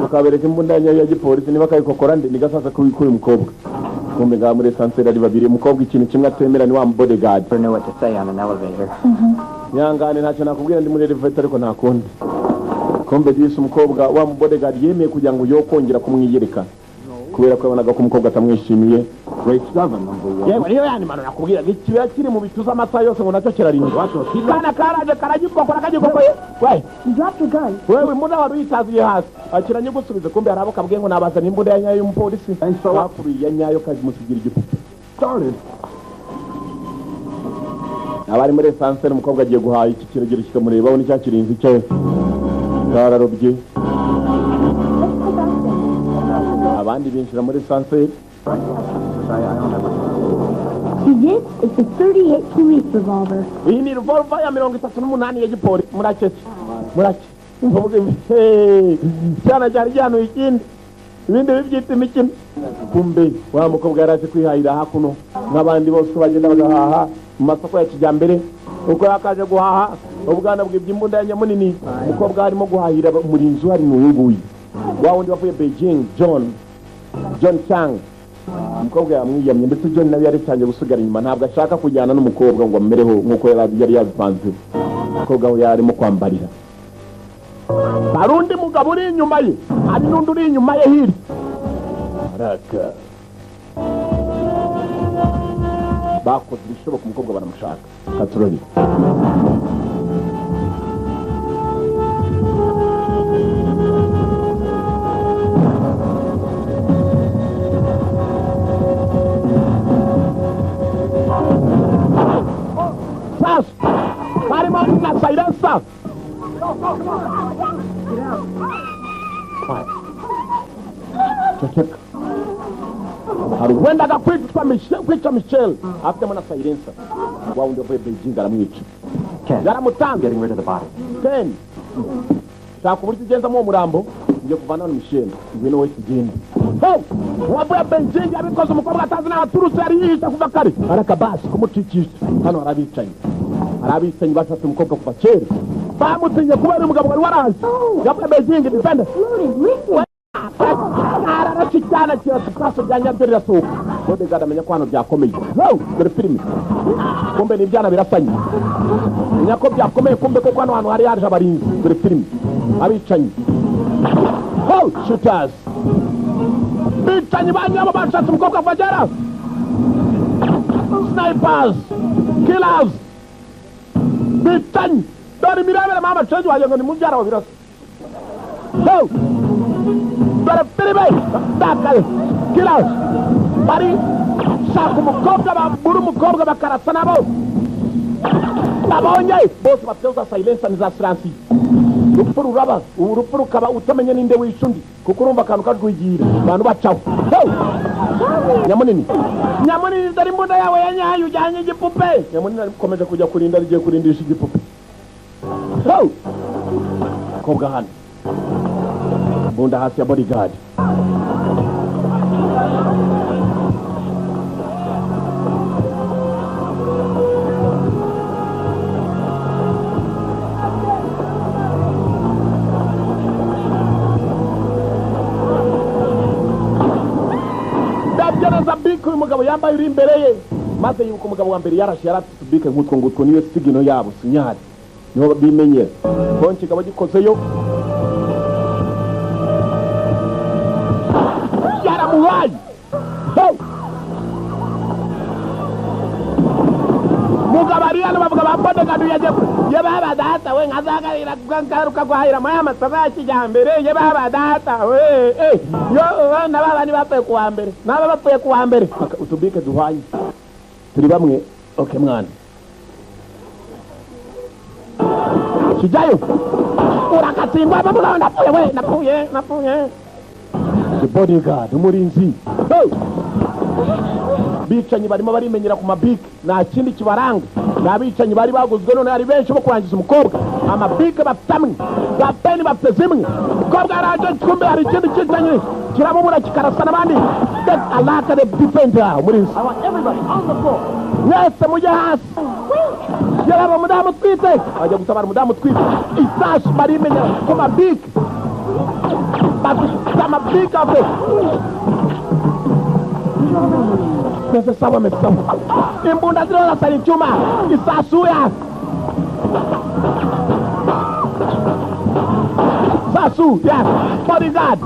Mukabereka imbunda ya nyayo ya gipolisi niba kayikokora ndi nigasasa kuri uyu mukobwa. Kumbe ngaha muri esanseri ari babiri umukobwa ikintu kimwe atemera ni wa bodyguard. I don't know what to say on an elevator. Nyangane ntacyo nakubwira ndi muri elevator ariko ntakundi. Kumbe disi umukobwa wa bodyguard yemeye kugira ngo yo kongera kumwiyereka. Kubera ko yabonaga ko umukobwa atamwishimiye. Yewe niyo yani mano nakubwira ikiba kiri mu bituza amasaha yose ngo nacyo kirarindwa. Kana karaje karagikokora kagikokoye. We, drop your gun. Wewe mbunda wari uyitaziye hasi. Akiranye gusubiza kumbe harabo kabwiye ngo nabazana imbunda ya nyayo y'umupolisi. Bakuriye nyayo kazimusigira igipupe. Started. Abari muri esanseri umukobwa agiye guhaha iki kiragiro kikamureba ni cyakirinzi cye. Kararobye. Abandi binjira muri esanseri. See this? It's a 38 police revolver. Iyi ni revolver ya 38 ya gipolisi. Murake. Murake. Cyana cyari cyano ikindi. Ibindi bibyita imikino. Kumbe wa mukobwa yaraje kwihahira hakuno nk'abandi bose bagenda bagahaha mu masoko ya kijyambere. Uko yakaje guhaha ubwana bw'ibyo imbunda ya nyamunini. Umukobwa arimo guhahira murinzi hari n'uyunguyu. Wa wundi wavuye Beijing John Chang. Umukobwa yamwiyamye ndetse John nawe yari gusigara inyuma ntabwo ashaka kujyana n'umukobwa ngo amumereho nk'uko yari yabipanze. Umukobwa we yarimo kwambarira. Hari undi mugabo uri inyuma ye, hari n'undi uri inyuma ye hirya. Araka. Bakoze ibishoboka umukobwa baramushaka. Katurori. Silencer. Ceceka. Hari wendaga kwica Michel afitemo na silencer. Wa wundi wavuye Beijing aramwica. Yaramutanze. Getting rid of the body. Ken. Shaka uburyo ugenzamo uwo murambo ngiye kuvana na Michel. Ngwino wese ugende. Hey! Wavuye Beijing yabikoze umukobwa atazi n'aho aturutse yari yihishe kuva kare. Arakabasi kumucikisha. Hano harabicanyi. Arabicanyi bashatse umukobwa kuva kera. Bamutinye kubera umugabo wari waraje. Yavuye Beijing defender. Ararashikana kirasa bya nyabyo rirasohoka. Bodyguard amenya ko hano byakomeye. Dore filime. Kumbe ni ibyana birasanye. Menya ko byakomeye kumbe ko hano hantu hari yaje abarinzi. Dore filime. Abicanyi. Shooters. Bicanyi banyabo bashatse umukobwa kuva kera. Snipers. Killers. Bicanyi. Dore imirebere mama cenje wagira ngo ni mubyara wa birasa. Dore filime. Ndakaye. Killers. Bari shaka umukobwa bambura umukobwa bakarasa nabo. Babonye bose bafite za silencer za silencer. Urupfu ruraba, urupfu rukaba utamenye ninde wishundi kuko urumva akantu kajwigira abantu bacaho. Nyamunini. Nyamunini dore imbunda yawe ya nyayo ujyanye igipupe. Nyamunini arikomeje kujya kurinda rigiye kurindisha igipupe. Kobwa hano. Imbunda hasi ya bodyguard. Yambaye uri imbere ye maze yibuka umugabo wa mbere yarashe yarafite utubike nk'utwo ngutwo, niyo sigino yabo sinyari niho bimenyera. Konki kikaba gikozeyo yaramuhaye. Mugabo ari hano bavuga ba bodyguard yaje ye baba data we nkazagarira ngaruka guhahira muri amasoko ya kijyambere ye baba data we yo na baba ni bapfuye kuwa mbere naba bapfuye kuwa mbere utubike duhanye turi bamwe. Okay mwana kijyayo urakatsindwa bavuga ndapfuye we napfuye napfuye. The bodyguard umurinzi bicanyi barimo barimenyera ku mabike nta kindi kibaranga. N'abicanyi bari baguzwe none ari benshi bo kurangiza umukobwa. Amabike bafite amwe za peni bafite zimwe. Umukobwa yaraje kumbe hari ikindi kicanyi kiramubura kikarasa n'abandi. Alaka the defender umurinzi. Mwese mujye hasi. Yaraba umudamu utwite ajya gutabara umudamu utwite. Isasu barimenyera ku mabike bafite amabike afite mese sawa mese sawa. Imbunda zirarasa icyuma isasuya sasu ya bodyguard.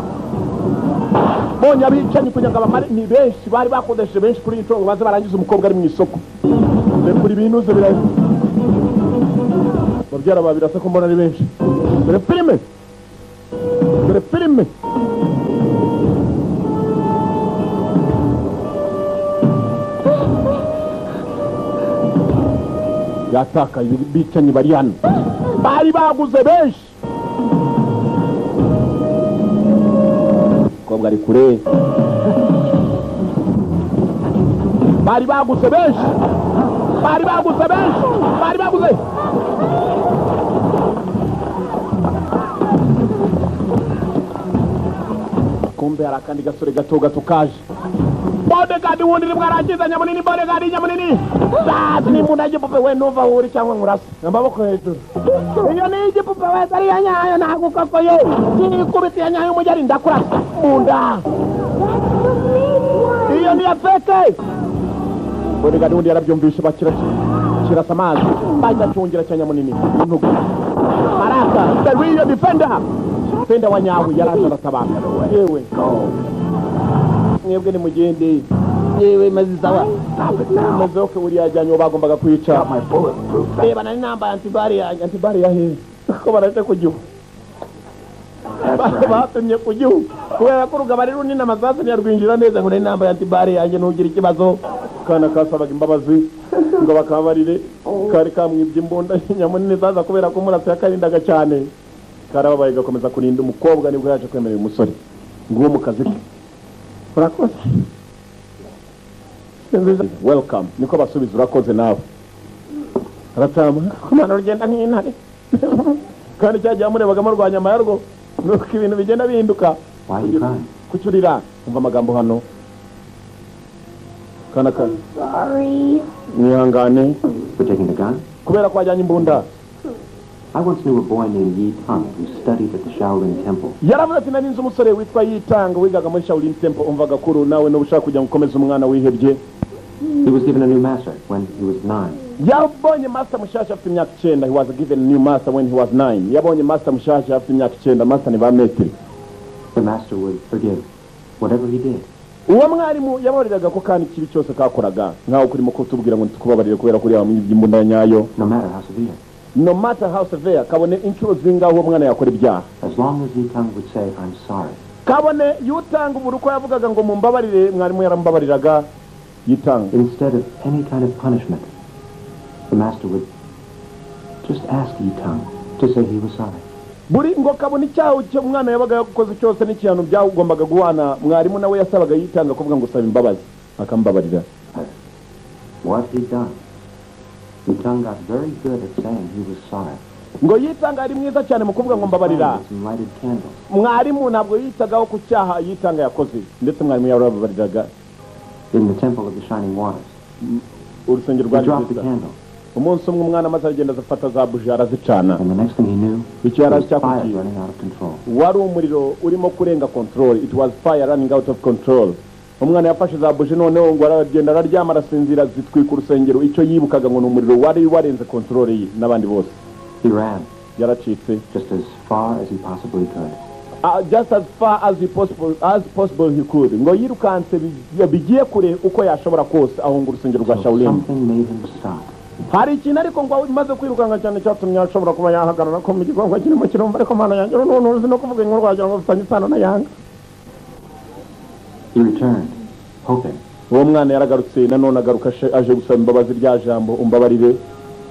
Bonye abicanyi kugira ngo abamare ni benshi bari bakodesheje benshi kuri iyi nshuro baze barangiza umukobwa ari mu isoko. Kuri binuze birayi babyara babirasa ko mbona ari benshi. Dore filime dore filime. Yatakaye bicanyi bari hano bari baguze benshi. Umukobwa ari kure bari baguze benshi bari baguze benshi bari baguze. Kumbe hari akandi gasore gato gato kaje. Bodyguard wundi nibwo arangiza nyamunini bodyguard nyamunini. Sazi ni mbunda y'igipupe we nuva uri cyangwa nkurasa amaboko hejuru. Iyo ni igipupe we ari ya nyayo nagukokoye ikubita ya nyayo umugeri ndakurasa munda. Iyo ni ya feke. Bodyguard wundi yarabyumvishe bakira kirasa amazi bahita cyongera cya nyamunini intugu. Baraka the real defender defender wa nyawe yaraje aratabara. Yewe mwebwe ni mugende yewe maze sawa maze uri yajyanye bagombaga kwica. Reba nari nambaye antibari ya antibari ya he ko baraje ku gihu bapimye ku gihu kubera ko urugaba ari runini amasasu ntiyarwinjira neza ngo nari nambaye antibari yanjye ntugire ikibazo. Kana kasabaga imbabazi ngo bakabarire kari kamwibye imbunda nyamunini zaza kubera ko umurasa yakarindaga cyane. Karababaye gakomeza kurinda umukobwa nibwo yaje kwemerera umusore nguwo mu kazi ke. Urakoze. Welcome. Niko basubiza urakoze nawe. Aratama kumana rugenda nk'intare. Kandi cyagiye amurebaga murwanya amayarwo nuko ibintu bigenda bihinduka. Kucyurira umva amagambo hano. Kana kana. Sorry. Mwihangane. For taking the gun? Kubera ko wajyanye imbunda. I once knew a boy named Yi Tang who studied at the Shaolin Temple. Yaravuze ati nari nzi umusore witwa Yi Tang wigaga muri Shaolin Temple. Umva gakuru nawe no ushaka kujya gukomeza umwana wihebye. He was given a new master when he was 9. Yabonye master mushasha afite imyaka 9. He was given a new master when he was 9. Yabonye master mushasha afite imyaka 9. Master ni ba metri. The master would forgive whatever he did. Uwo mwarimu yabariraga ko kandi kibi cyose kakoraga nkaho kurimo kutubwira ngo tukubabarire kubera kuri yamwibye imbunda nyayo. No matter how severe. No matter how severe, kabone inshuro zingaho uwo mwana yakora ibyaha. As long as Yi Tang would say I'm sorry. Kabone yutanga uburuko yavugaga ngo mumbabarire mwarimu yarambabariraga Yitanga. Instead of any kind of punishment, the master would just ask Yi Tang to say he was sorry. Buri ngo kabone icyaho cyo umwana yabaga yakoze cyose n'ikihano byagombaga guhana mwarimu nawe yasabaga yitanga kuvuga ngo saba imbabazi akambabarira. What he done? Yi Tang got very good at saying he was sorry. Ngo yitanga ari mwiza cyane mu kuvuga ngo mbabarira. Mwarimu ntabwo yitagaho ku cyaha yitanga yakoze ndetse mwarimu yarababariraga. In the temple of the shining waters. Urusengero rwa Kristo. Umunsi umwe umwana amaze aragenda azafata za buji arazicana. And the next thing he knew, icyo yari was fire acyakurikiye running out of control. Wari umuriro urimo kurenga control. It was fire running out of control. Umwana yafashe za buji, noneho ngo aragenda araryama, arasinzira, zitwika urusengero. Icyo yibukaga ngo ni umuriro wari warenze control ye n'abandi bose. He ran Yaracitse. just as far as he possibly could. Just as far as possible he could. Ngo yirukanse bigiye kure uko yashobora kose, ahunga urusengero rwa Till Shaolin. something made him stop. Hari ikintu ariko ngo imaze kwirukanka cyane cyatumye ashobora kuba yahagarara, ko mu gikorwa kirimo kirumva. Ariko Mana yanjye, none uzi no kuvuga inkuru wagira ngo bifitanye isano na Yanga. He returned, hoping Uwo mwana yaragarutse nanone, agaruka aje gusaba imbabazi, rya jambo "umbabarire".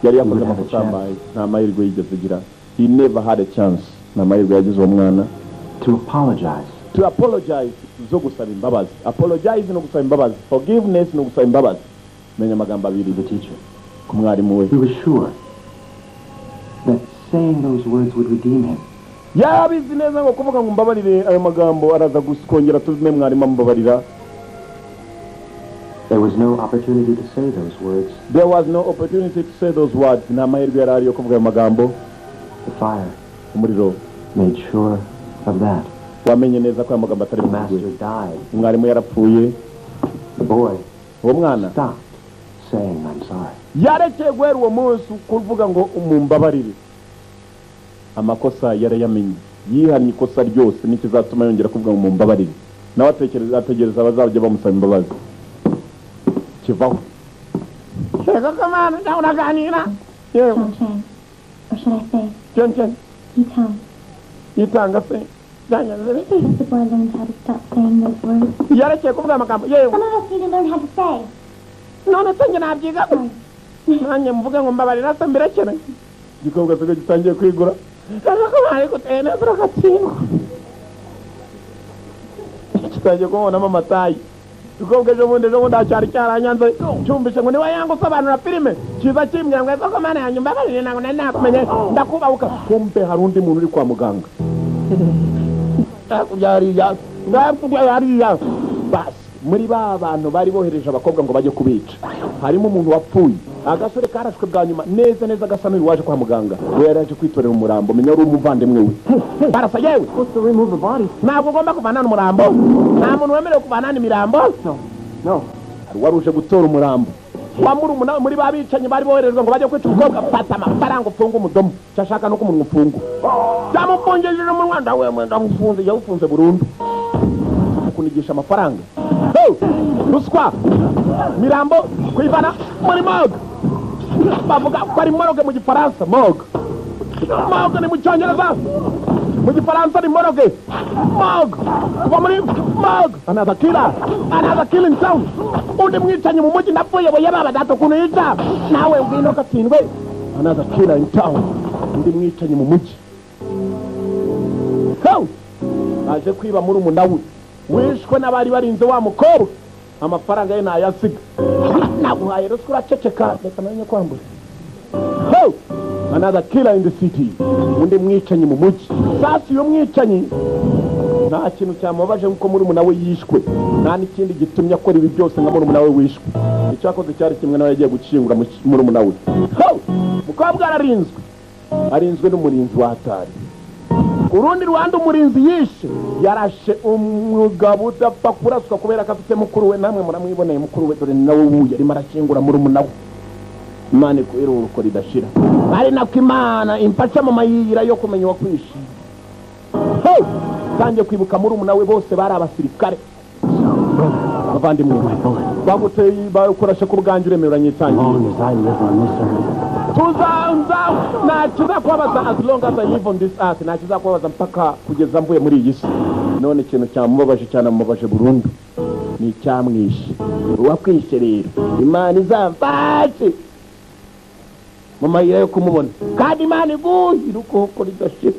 Yari yakoze amakosa yambaye. Nta mahirwe yigeze agira. He never had a chance. Nta mahirwe yagize uwo mwana. To apologize. To apologize, zo gusaba imbabazi. Apologize no gusaba imbabazi, forgiveness no gusaba imbabazi. Menya amagambo abiri. The teacher. Ku mwarimu we. He was sure that saying those words would redeem him. Yabizi neza ngo kuvuga ngo "mbabarire", ayo magambo araza kongera tume mwarimu amubabarira. There was no opportunity to say those words. There was no opportunity to say those words. Nta mahirwe yari ari yo kuvuga ayo magambo. The fire Umuriro made sure of that. wamenye neza ko ayo magambo atari The buvugwe. master died. Umwarimu yarapfuye. The boy Uwo mwana stopped saying, "I'm sorry." yarekeye guhera uwo munsi kuvuga ngo "umumbabarire". Amakosa yarayamenye, yihannye ikosa ryose n'ikizatuma yongera kuvuga ngo "mumbabarire". Nawe atekereza, ategereza abazajya bamusaba imbabazi kivaho. Yego kamana, nawe uraganira yewe. John Chang. Or should I say, John Chang. Yi Tang. Yitanga se byangenze bite? The boy learned how to stop saying those words. Yarekeye kuvuga amagambo yewe. Some of us need to learn how to say. None se njye nabyiga nanjye mvuge ngo "mbabarira" se mbirekere? Igikobwa se gitangiye kwigura, ariko ariko uteye neza uragatsindwa. Kitangiye kubonamo amatayi igikobwa. Ejo bundi, ejo bundi cyari cyaranyanze, cyumvise ngo niba yanga usobanura filime, kiza kimbwira ngo "Ese Mana yanjye, mbabarire, ntabwo nari nakumenye, ndakubahuka." Kumbe hari undi muntu uri kwa muganga hariya hariya. Basi muri ba bantu bari bohereje abakobwa ngo bajye kubica, harimo umuntu wapfuye. Agasore karashwe bwa nyuma neza neza gasa n'uyu waje kwa muganga. We yari yaje kwitorera umurambo, menya wari umuvandimwe we. Barasa yewe. Ntabwo ugomba kuvanana umurambo, nta muntu wemerewe kuvanana imirambo. No. Hari uwari uje gutora umurambo wa murumuna we muri ba bicanyi bari boherejwe ngo bajye kwica umukobwa. Fata amafaranga ufunge umudomo. Icyo ashaka ni uko umunwa ufungwa. Byamufungishije umunwa, ndawemwe, ndamufunze, yawufunze burundu. Kunigisha amafaranga. Ho! Ruswa mirambo kuyivana muri morgue. Bavuga ko ari morgue mu Gifaransa, morgue, morgue ni mu Cyongereza, mu Gifaransa ni morgue, morgue, kuva muri morgue. Another killer, another killing sound. Undi mwicanyi mu mujyi. Ndapfuye boye baba data ukuntu yica. Nawe ngwino gatsindwe. Another killer in town. Undi mwicanyi mu mujyi. Ho! Aje kwiba muri we wishwe n'abari barinze wa mukobwa. Amafaranga ye ntayasiga. Naguhaye ruswa uraceceka, reka namenye kwambura. Ho! Another killer in the city. Undi mwicanyi mu mujyi. Sasa uyu mwicanyi nta kintu cyamubabaje nkuko murumuna we yishwe, nta n'ikindi gitumye akora ibi byose nka murumuna we wishwe. Icyo yakoze cyari kimwe, nawe yagiye gukingura murumuna we. Ho! Mukobwa ararinzwe, arinzwe n'umurinzi wa hatari. Ku rundi ruhande, umurinzi yishe yarashe umugabo udapfa kuraswa kubera ko afite mukuru we. Namwe muramwiboneye mukuru we, dore ni nawe wuye arimo arashyingura murumuna we. Imana ikuruhuko ridashira, ari nako Imana imfasha mu mayira yo kumenya uwakwishe. Ho! Tangiye kwibuka murumuna we, bose bari abasirikare. Bavandimwe, baguteye bakurashe ku bwanjye, uremera uranyitangiye. Long as I live on this earth, Tuzanza nta kizakubabaza. As long as I live on this earth, nta kizakubabaza mpaka kugeza mvuye muri iyi si. None ikintu cyamubabaje cyane, amubabaje burundu, ni icyamwishe. Uwakwishe rero, Imana izamfashe mu mayira yo kumubona, kandi Imana iguhe iruhuko ridashira.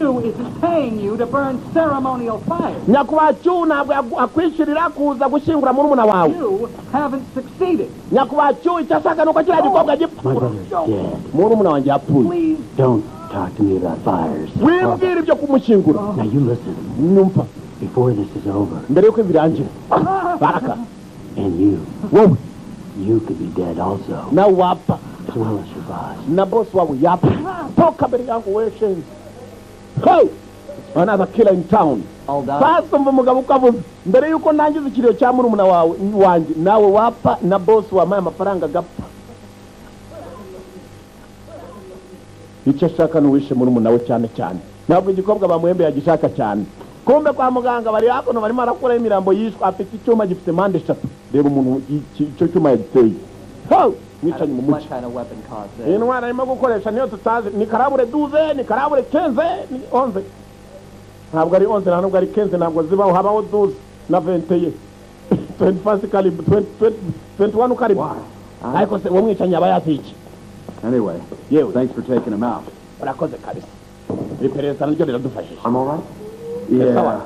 Isn't paying you to burn ceremonial fire. Nyakubahwa Cyu ntabwo akwishyurira kuza gushyingura murumuna wawe. You haven't succeeded. Nyakubahwa Cyu icyo ashaka ni uko kiriya gikobwa gipfa. My brother's dead. Murumuna wanjye yapfuye. Please. Don't talk to me about fires. Wimbwira ibyo kumushyingura. Now you listen. Nyumva. Before this is over, Mbere yuko birangira, baraka. and you, Wowe, you could be dead also, nawe wapfa, as well as your boss. Na boss wawe yapfa. Toka mbere yangu we shenzi. Ho! Another killer in town. Sasa umva umugabo uko avuze, mbere yuko ndangiza ikiriyo cya murumuna wawe wanjye, nawe wapfa na boss wampaye amafaranga agapfa. Icyo ashaka ni uwishe murumuna we cyane cyane, ntabwo igikobwa bamuhembe yagishaka cyane. Kumbe kwa muganga bari hakuno barimo arakuraho imirambo yishwe, afite icyuma gifite mpande eshatu. Reba umuntu icyo cyuma yagiteye. Mwicanyi mu mugi, intwara arimo gukoresha niyo tutazi, ni karabure 12, ni karabure 15, ni 11. Ntabwo ari 11, nta nubwo ari 15, ntabwo zibaho, habaho 12 na 21. 21 calibre, 21 calibre. Ariko se uwo mwicanyi aba yazi iki? Anyway, yewe, thanks for taking him out. Urakoze kabisa. Iperereza naryo riradufashije. I'm all right? Yeah.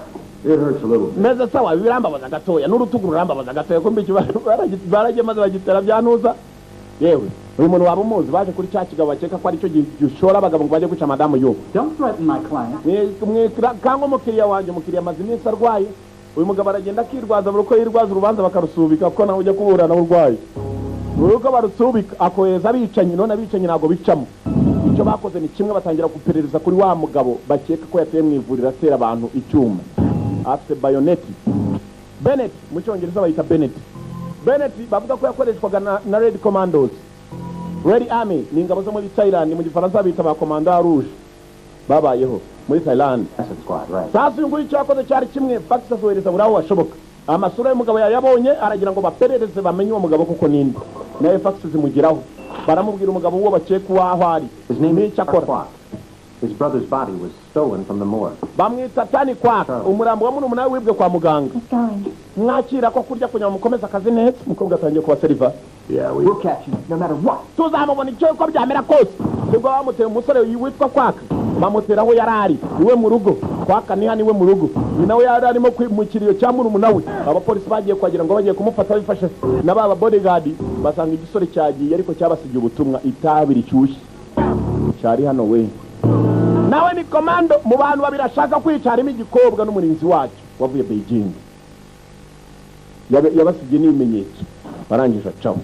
It hurts a little bit. Meze sawa, birambabaza gatoya, n'urutugu rurambabaza gatoya, kumbe baragiye maze bagitera byantuza. Yewe, uyu muntu waba umuzi baje kuri cya kigabo bakeka ko aricyo gishora abagabo ngo bajye guca madamu yo. Don't threaten my client. Kangwa umukiriya wanjye, umukiriya amaze iminsi arwaye. Uyu mugabo aragenda akirwaza buri uko yirwaza urubanza bakarusubika kuko nawe ujya kuburana urwaye. Buri uko barusubika akohereza abicanyi, none abicanyi ntabwo bicamo. Icyo bakoze ni kimwe, batangira guperereza kuri wa mugabo bakeka ko yateye mu ivuriro atera abantu icyuma. Afite bayoneti. Bennett, mu cyongereza bayita Bennett. Bennett bavuga ko yakoreshwaga na Red Commandos. Red Army ni ingabo zo muri Thailand, mu gifaransa bita ba Commando Rouge. Babayeho muri Thailand. Sasa uyu nguyu icyo yakoze cyari kimwe, fax azohereza buri aho washoboka. Amasura y'umugabo yayabonye aragira ngo baperereze bamenye uwo mugabo kuko ninde. Nawe fax zimugeraho. Baramubwira umugabo uwo bakeka uwaho ari. N'icyo akora. His brother's body was stolen from the morgue. Bamwita Tani Kwak, umurambo wa murumuna we wibwe kwa muganga. Mwakira ko kurya kunya mukomeza akazi neza, umukobwa atangiye kuba seriva. Yeah, we will catch you no matter what. Tuzamubona icyo uko byamera kose. Nibwo bamuteye umusore witwa Kwak, bamutera aho yarari, iwe mu rugo. Kwak ni hano iwe mu rugo. Ni nawe yari arimo mu kiriyo cya murumuna we. Abapolisi bagiye kuhagira ngo bagiye kumufata bifashe na baba bodyguard, basanga igisore cyagiye ariko cyabasigiye ubutumwa, itabi rishyushye. Cyari hano we. Nawe ni komando mu bantu babiri ashaka kwica, harimo igikobwa n'umurinzi wacyo wavuye Beijing. Yabasigiye n'ibimenyetso, barangije acaho.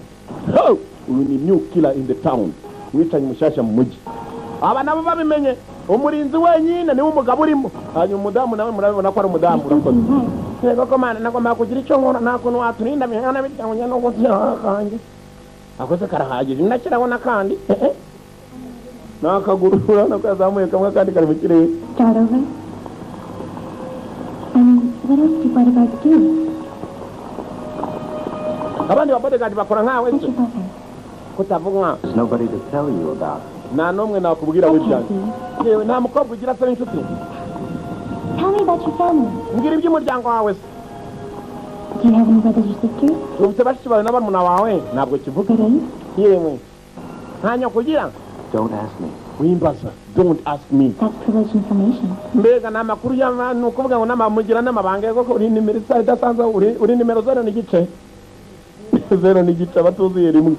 Uyu ni new killer in the town, mwicanyi mushyashya mu mujyi. Aba nabo babimenye, umurinzi wenyine niwe umugabo urimo. Hanyuma umudamu nawe murabibona ko ari umudamu. Urakoze. Yego komanda, nagomba kugira icyo nkora, nta kuntu waturinda mihana bitya ngo njye no gutya kanjye. Akoze karahagije, ndashyiraho n'akandi. Nakaguru urabona ko yazamuye kamwe kandi kari mu kirere. Start over. I mean, what else do bodyguards do? Abandi ba bodyguard bakora nkawe se? Kutavuga. There's nobody to tell you about. Nta n'umwe nakubwira w'ibyanjye. Yewe, nta mukobwa ugira se w'inshuti. Tell me about your family. Mbwira iby'umuryango wawe se. Do you have any brothers or sisters? Ufite bashiki bawe na barumuna wawe? Ntabwo kivuga. Yewe, nta nyoko ugira? Don't ask me. Wimbaza. Don't ask me. That's privileged information. Mbega ni amakuru y'abantu ukuvuga ngo namamugira n'amabanga koko uri nimero isa idasanzwe, uri nimero 0.5. 0.5 abatuzuye rimwe.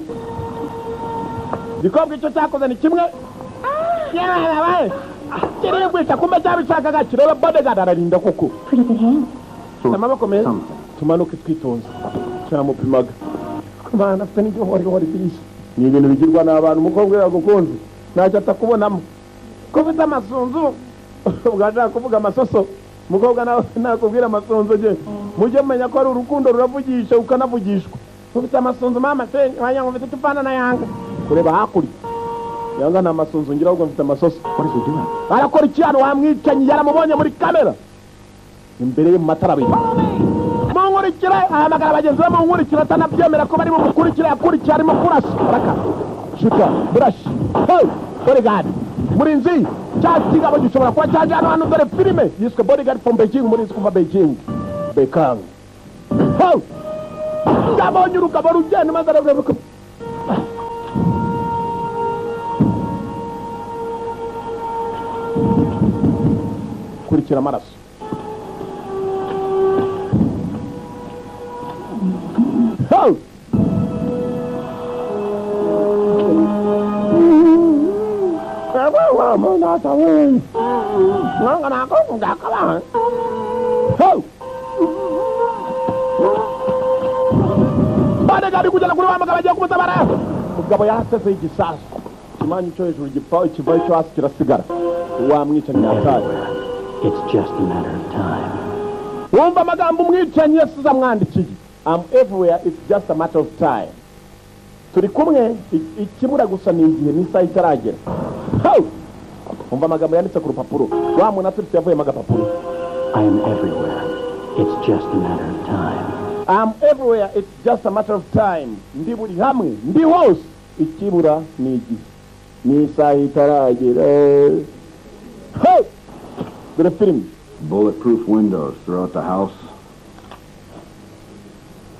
Igikobwa icyo cyakoze ni kimwe. Yewe, kirigwisha kumbe cyabishakaga kireba bodyguard ararinda koko. Pretty good hands. Amaboko meza. Tumanuke twitonze. Cyamupimaga. Kubana afite n'igihorihori byinshi. Ni ibintu bigirwa n'abantu, umukobwa yagukunze ntacyo atakubonamo. Ko ufite amasunzu ubwo kuvuga amasoso, umukobwa nawe nakubwira amasunzu je, mujye mumenya ko ari urukundo ruravugisha ukanavugishwa. Ufite amasunzu mama se, wanya ngo mfite tupana na yanga. Kureba hakurya yanga nta masunzu ngira, ahubwo mfite amasoso. What is he doing? Arakora iki hano? Wamwicanyi yaramubonye muri kamera imbere ye mu matara abiri. Munkurikire, ahamagara bagenzi be munkurikire, atanabyemera ko bari bumukurikire, yakurikiye arimo kurasa. Raka shuka brush. Hey, bodyguard murinzi, cya kigabo gishobora kuba cyaje hano hano. Dore filime yiswe Bodyguard from Beijing, umurinzi kuva Beijing. Bekang. Hey, yabonye urugabo rugenda maze aravuga. Kurikira amaraso. Ho! Bodyguard kugera kuri wa mugabo agiye kumutabara. Umugabo yaraseze igisasu. Ikimanyu cyo hejuru gipfa, ikivayo cyo hasi kirasigara. Wamwicanyi yataye. It's just a matter of time. Wumva amagambo umwicanyi yasize amwandikiye. I'm everywhere, it's just a matter of time. Turi kumwe, ikibura gusa ni igihe, n'isaha itaragera. Wumva amagambo yanditse ku rupapuro. Wa muntu aturitse yavuyemo agapapuro. I am everywhere. It's just a matter of time. I'm everywhere, it's just a matter of time. Ndi buri hamwe, ndi hose. Ikibura ni igihe, n'isaha itaragera. Dore filimi. Bulletproof windows throughout the house.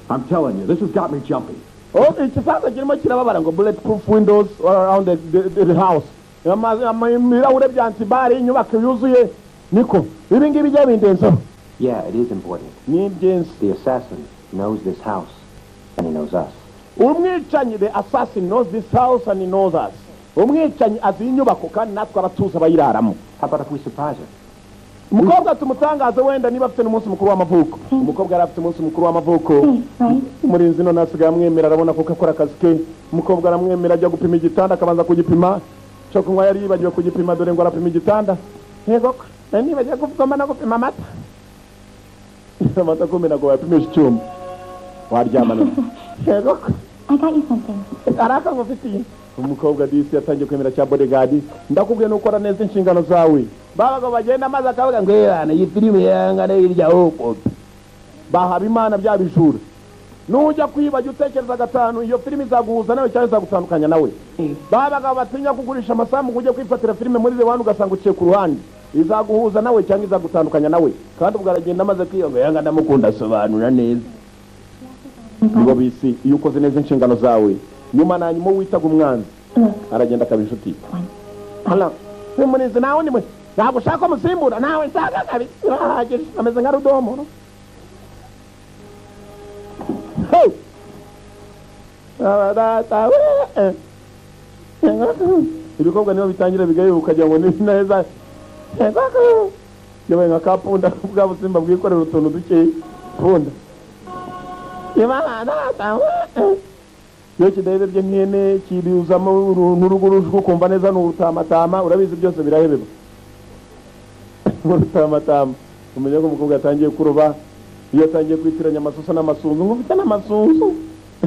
I'm telling you, this has got me jumpy. Oh, ikisaza kirimo kirababara ngo bulletproof windows all around the house. Ibirahure bya antibari, inyubako yuzuye. Niko, ibi ngibi bijya bindenzaho. Yeah, it is important. Ni ingenzi. The assassin knows this house, and he knows us. Umwicanyi, the assassin knows this house and he knows us. Umwicanyi azi inyubako kandi natwe abatuza bayiraramo. How about if we surprise her? Umukobwa tumutangaze wenda niba afite n'umunsi mukuru w'amavuko. Umukobwa yari afite umunsi mukuru w'amavuko. Umurinzi none asigaye amwemera, arabona kuko akora akazi ke. Umukobwa aramwemera, ajya gupima igitanda, akabanza kugipima. Cyo kunywa yari yibagiwe kugipima, dore ngo arapima igitanda. Yego, nari nibagiwe kuvugama no gupima amata. Amata kumena ngo bayapimishe icyuma. Waryama none. Yego. I got you something. Araka ngufitiye. Umukobwa disi yatangiye kwemera cya bodyguard. Ndakubwiye nukora neza inshingano zawe. Babaga bagenda maze akavuga ngo yerana iyi filime yangana irya huko. Bahaba Imana bya bijura. Nujya kwibajya utekereza gatanu, iyo filime izaguhuza nawe cyangwa izagutandukanya nawe. Babaga batinya kugurisha amasamu ngo ujye kwifatira filime muri The One ugasanga uciye ku ruhande. Izaguhuza nawe cyangwa izagutandukanya nawe. Kandi ubwo aragenda amaze kwiyonga yanga ndamukunda asobanura neza. Nibo bisi iyo ukoze neza inshingano zawe. Nyuma na nyuma witaga umwanzi aragenda akaba inshuti. Hala, nimunize nawe nimwe. Ntabwo ushaka umusimbura nawe nshaka kabisa birahagije ameze nka rudomo. Ibikorwa niho bitangira bigaye ukagira ngo ni neza. Yabaye nka kapunda bwa busimba bwikorera utuntu duke punda. Iyo kidahebebye nk'ihene kibuzamo n'urugo kumva neza n'urutamatama, urabizi byose birahebeba. Urutamatama umenya ko umukobwa atangiye kuroba, iyo atangiye kwitiranya amasuso n'amasunzu, ngo ufite n'amasunzu.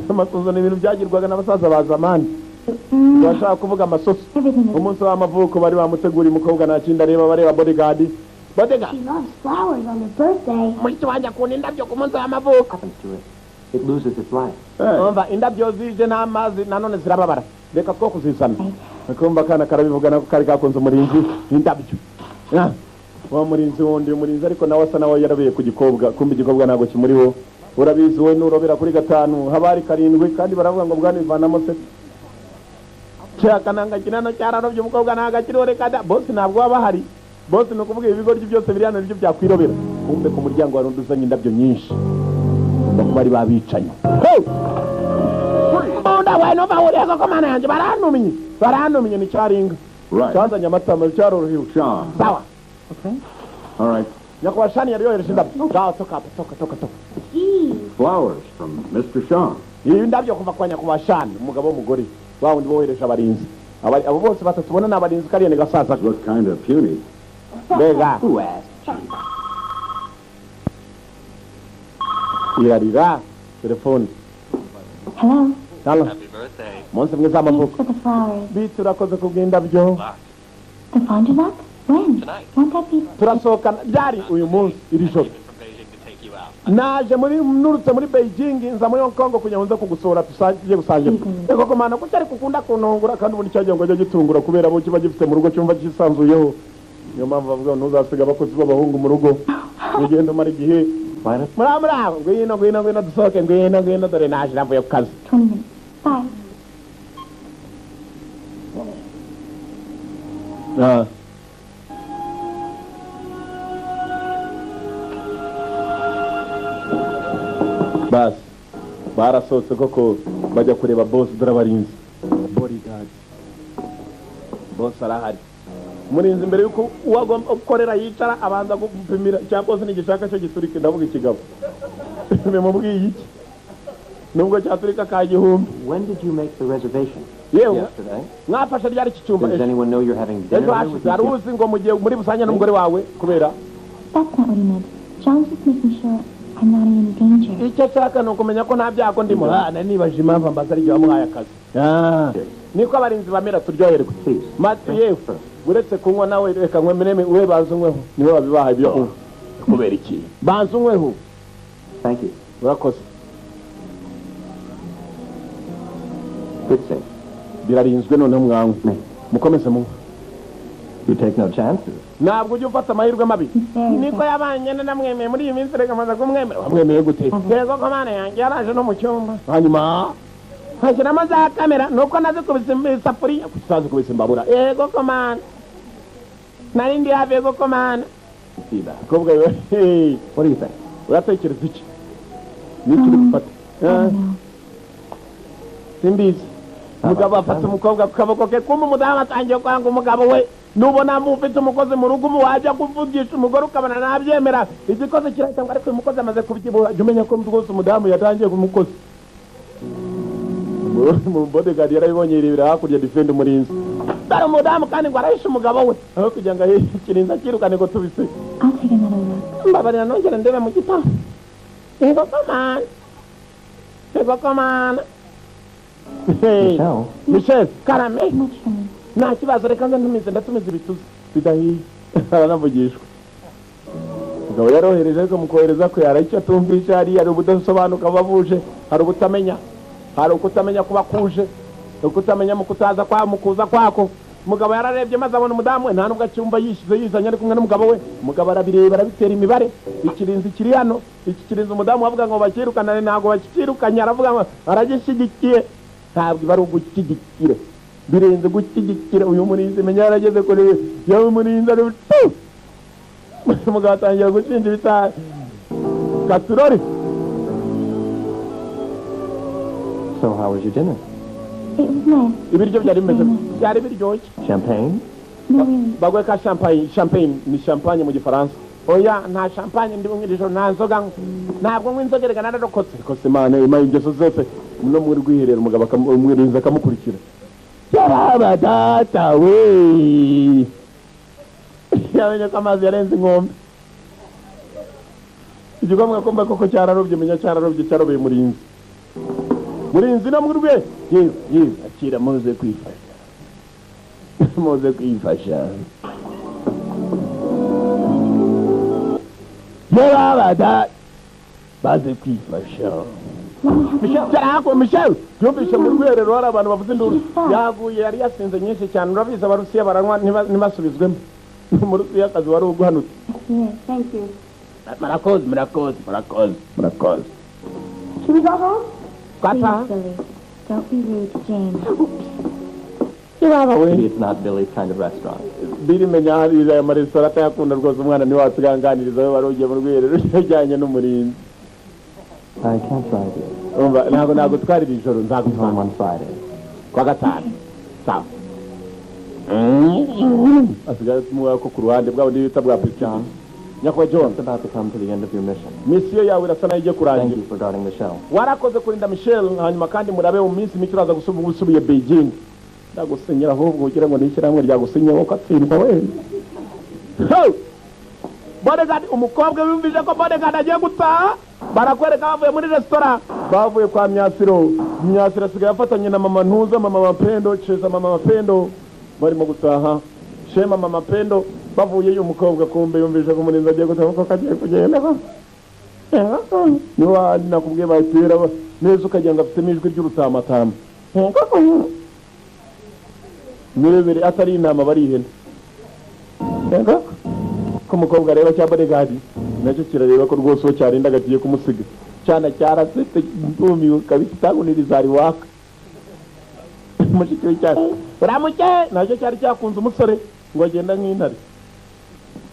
Amasunzu ni ibintu byagirwaga n'abasaza ba zamani. Bashaka kuvuga amasoso. Umunsi w'amavuko bari bamuteguriye umukobwa nta kindi areba, bareba bodyguard. Bodyguard. She loves flowers on her birthday. Mushiki wanjye akunda indabyo ku munsi w'amavuko. It loses its life. Umva indabyo zije n'amazi nanone zirababara. Reka two kuzizana. Akumva kana karabivuga nako kari kakunze umurinzi indabyo. Wa murinzi wundi umurinzi ariko nawe asa nawe yarabiye ku gikobwa, kumva igikobwa ntago kimuriho. Urabizi we nurobera kuri gatanu habari karindwi kandi baravuga ngo bwana ivanamo se. Cyakananga kinano cyararobye umukobwa ntago reka da boss ntabwo waba hari. Boss no kuvuga ibigoryi byose biri hano nibyo byakwirobera. Kumbe ku muryango wari unduzanye indabyo nyinshi. Bari babicanye. Mbunda we no bahuriye ko mana yanjye barantumenye. Barantumenye ni cyaringa. Cyanzanye amatama cyarorohewe. Sawa. Okay. All right. Nyakubahwa Shani yari yohereje indabyo. Ngaho toka toka toka toka. Flowers from Mr. Sean. Ibi ndabyo kuva kwa nyakubahwa Shani, umugabo w'umugore. Wa wundi bohereje abarinzi. Abo bose batatu ubona ni abarinzi kariya ni gasaza. Look kind of puny. Mbega. Irarira telefone. Hello. Hello. Happy birthday. Munsi mwiza w'amavuko. Thanks for the flowers. Bityo urakoze kubw'indabyo. The Fond du Lac? When? Won't that be... Turasohokana byari uyu munsi iri joro. Naje muri nurutse muri Beijing nza muri Hong Kong kugira ngo nze kugusura tusagiye gusangira. Ego komana kuko ari kukunda kuntungura kandi ubundi cyagiye ngo ajye gitungura kubera bo kiba gifite mu rugo cyumva cyisanzuyeho. Niyo mpamvu bavuga ngo ntuzasiga abakozi b'abahungu mu rugo. Ugenda umara igihe. Muraba ngwino ngwino ngwino dusohoke ngwino ngwino dore naje navuye ku kazi. 20 minutes. Bye. Basi barasohotse koko bajya kureba boss dore abarinzi bodyguard. Boss arahari. Umurinzi mbere yuko uwagomba gukorera yicara abanza gupimira cya boss nigishaka cyo giturike ndavuga ikigabo. Bimubwiye iki? Nubwo cyaturika ka gihumbi. When did you make the reservation? Yewe. Yesterday. Mwafashe ryari iki cyumba? Does anyone know you're having dinner with Ejo hashize uzi ngo mugiye muri busanya n'umugore wawe kubera That's not what he meant. John's just making sure I'm not in any danger. Icyo ashaka ni ukumenya ko nta byago ndimo. Nibaje impamvu ambaza ari wamuhaye akazi. Niko abarinzi bamera turyoherwe. Yewe uretse kunywa nawe reka nkwemereme we banza unyweho. Niwe wabibahaye ibyo kunywa. Kubera iki? Banza unyweho. Thank you. Urakoze. Good thing. Birarinzwe noneho mwanywe. Mukomeze munywe. You take no chances. Ntabwo ujya ufata amahirwe mabi. Niko yabanye namwemeye muri iyi minsi reka maze kumwemera. Wamwemeye gute? Yego ko mana yanjye yaraje no mu cyumba. Hanyuma nkashyiramo za kamera nuko nazikubise isafuriya kutazikubise imbabura. Yego ko mana. Nari ndi hafi yego ko mana. Kobwa we. What do you think? Uratekereza iki? Niki uri gufata? Simbizi. Umugabo afata umukobwa ku kaboko ke kumbe umudamu atangiye kwanga umugabo we. Nubona ufite umukozi mu rugo wajya kuvugisha umugore ukabona nabyemera igikoze kirahita ngo ariko uyu mukozi amaze kubyibuha jya umenya ko rwose umudamu yatangiye kumukozi. Mu bodyguard yarabibonye yirebera hakurya defend umurinzi. Dore umudamu kandi ngo arahishe umugabo we aho kugira ngo ikirinzi akirukane ngo tubise. Mbabarira nongere ndebe mu gitabo. Yego komana. Yego komana. Michelle, karame. Nta kibazo reka nze ntumize ndatumiza ibituza bidahiye. Aranavugishwa. Umugabo yarohereje ariko mu kohereza kwe hari icyo atumvisha hariya, hari ubudasobanuka bavuje, hari ubutamenya, hari ukutamenya kuba kuje, ukutamenya mu kutaza kwa mu kuza kwako. Umugabo yararebye maze abona umudamu we nta nubwo acyumva yishize yizanye ari kumwe n'umugabo we. Umugabo arabireba arabitera imibare. Ikirinzi kiri hano, iki kirinzi umudamu avuga ngo bakirukana ntabwo bakirukanye, aravuga ngo aragishyigikiye. Ntabwo iba ari ugushyigikira, birenze gushyigikira. Uyu murinzi menya yarageze kuri yewe murinzi ari umugabo atangira gushinja ibitaha katurori. So how was your dinner? It was nice. Ibiryo byari bimeze byari biryoshye. Champagne? No, really. Bagwe ka champagne, champagne ni champagne mu gifaransa. Oya nta champagne ndi bunywa ijoro, nta nzoga ntabwo nywa inzoga reka nararokotse. Rikose Imana imaye ingeso zose no muri rwiherero umugabo akamwirinza akamukurikira. Yaraba data we. Yamenye ko amazi yarenze inkombe. Igikomwe kumva koko cyararobye menya cyararobye cyarobeye murinzi. Murinzi no murwe yewe yewe akira muze kwifasha. Muze kwifasha. Yaraba data baze kwifasha. Michel, Michel, yumvise mu rwiherero hari abantu bavuze induru. Yaguye yari yasinze nyinshi cyane urabizi abarusiya baranywa ntibasubizwemo. Mu Rusiya akazi wari uguhanutse. Thank you. Murakoze, murakoze, murakoze, murakoze. Should we go home? Twataha. Don't be rude to James. Yaba we. It's not Billy's kind of restaurant. Billy menya hari aya maresitora atayakunda rwose umwana niwe watuganganiriza we wari ugiye mu rwiherero yajyanye n'umurinzi. I can't drive you. Umva ntabwo nagutwarira ijoro nzagutwara on Friday. Kwa gatanu. Sawa. Asigaye tumuha ko ku ruhande bwabo bita bwa Christian. Nyakwa John, it's about to come to the end of your mission. Misiyo yawe irasa nayo igiye kurangira. Thank you for guarding Michelle. Warakoze kurinda Michelle hanyuma kandi murabe mu minsi mike uraza gusubiye Beijing. Ndagusinyira ahubwo ugira ngo nishyirahamwe ryagusinyeho ko atsindwa we. Bodyguard umukobwa wumvise ko bodyguard agiye gutaha barakwereka bavuye muri restaurant bavuye kwa Myasiro. Myasiro asigaye afatanye na mama Ntuza, mama Mapendo, Cheza mama Mapendo barimo gutaha. Shema mama Mapendo bavuye uyu mukobwa kumbe yumvise ko umurinzi agiye gutaha ko kagiye kugenda. Niba nakubwiye bayitera neza ukagira ngo afite ijwi ry'urutamatama. Nirebere atari inama bari ihene. Ko umukobwa areba cya bodyguard nacyo kirareba ko rwose uwo cyarindaga kigiye kumusiga. Cyana cyarasetse ndumiwe kabisa itaguniriza ari waka. Mushiki we cyane uramuke nacyo cyari cyakunze umusore ngo agenda nk'intare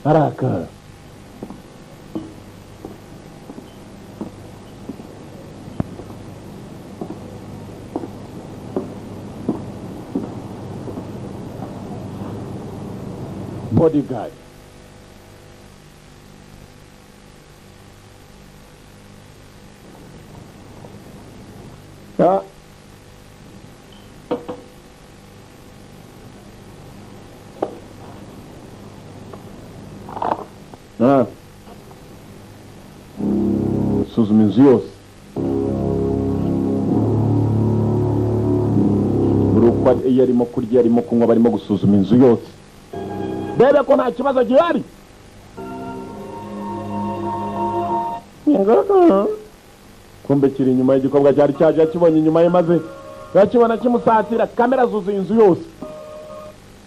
arakara. Bodyguard. Suzuma inzu yose. Buri uko iyo arimo kurya, arimo kunywa, barimo gusuzuma inzu yose, bebe ko nta kibazo gihari. Kumbe kiri inyuma y'igikobwa cyari cyaje, yakibonye inyuma ye maze yakibona kimusatira. Kamera zuzuye inzu yose.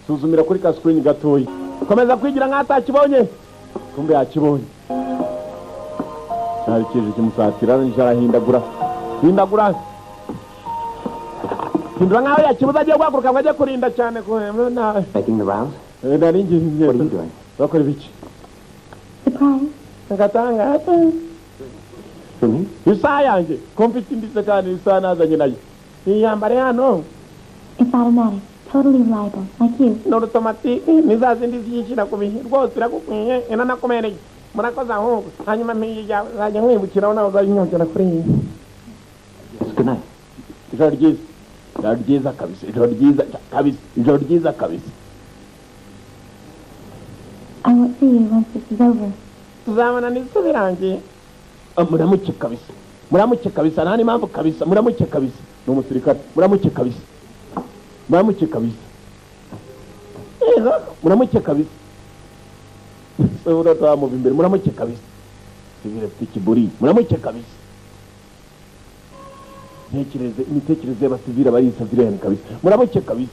Suzumira kuri ka screen gatoya, komeza kwigira nk'aho atakibonye. Kumbe yakibonye, cyari kije kimusatira, arangije arahindagura hindagura hindura nk'aho yakibuze, agiye guhaguruka ngo ajye kurinda cyane. Making the rounds? Nari ngiye. What are you doing? Bakora ibiki? Surprise. Ngatangaza. For me? Isaha yanjye ko mfite indi se, kandi isaha nazanye nayo ntiyambare hano. It's automatic. Totally reliable. Like you. Ni automatique, ni za zindi ziyishyira ku bihe, rwose iragukwiye, inanakumereye. Murakoze ahubwo. Hanyuma mpiyi yawe nzajya nkwibukiraho, nawe uzajya unyongera kuri iyi. Yes, good night. Ijoro ryiza, ijoro ryiza kabisa, ijoro ryiza kabisa, ijoro ryiza kabisa. I won't see you once this is over. Tuzabona n'iso birangiye. Muramuke kabisa, muramuke kabisa, nta n'impamvu kabisa, muramuke kabisa. Ni umusirikare. Muramuke kabisa, muramuke kabisa, muramuke kabisa. Uratamuva imbere. Muramuke kabisa. Sivile afite ikiburi. Muramuke kabisa. Ntekereze imitekerereze y'abasivile bari civilian kabisa. Muramuke kabisa.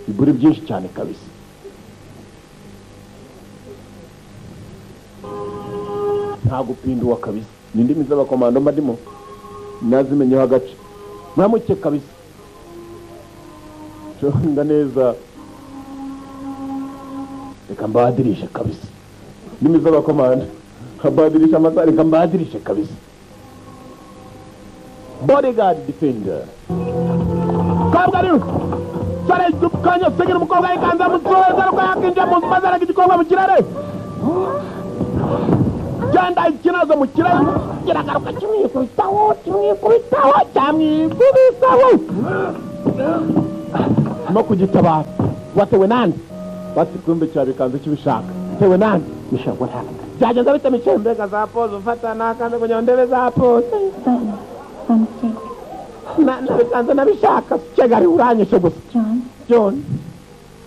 Iburi byinshi cyane kabisa. Nta gupinduwa kabisa. Ni indimi z'abakomando mbadimo nazimenyeho agace. Muramuke kabisa. Conga neza, reka mbadirishe kabisa. Indimi z'abakomando, mbadirisha amasaha, reka mbadirishe kabisa. Bodyguard defender kabwa rero sare dukanya segira umukobwa yikanza musoza ariko yakinjira mu nzu maze araga igikobwa mu kirere, genda ikinazo mu kirere kiragaruka kimwikubitaho, kimwikubitaho, cyamwikubitaho no kugitabara. Watewe nande? Bati kumbe cyabikanze kibishaka. Tewe nande? Michelle, what happened? Byagenze bite Michelle? Mbega za pose ufata nakande kugira ngo ndebe za pose. Button. By mistake. Nabikanze nabishaka. Kigali uranyishe gusa. John. John.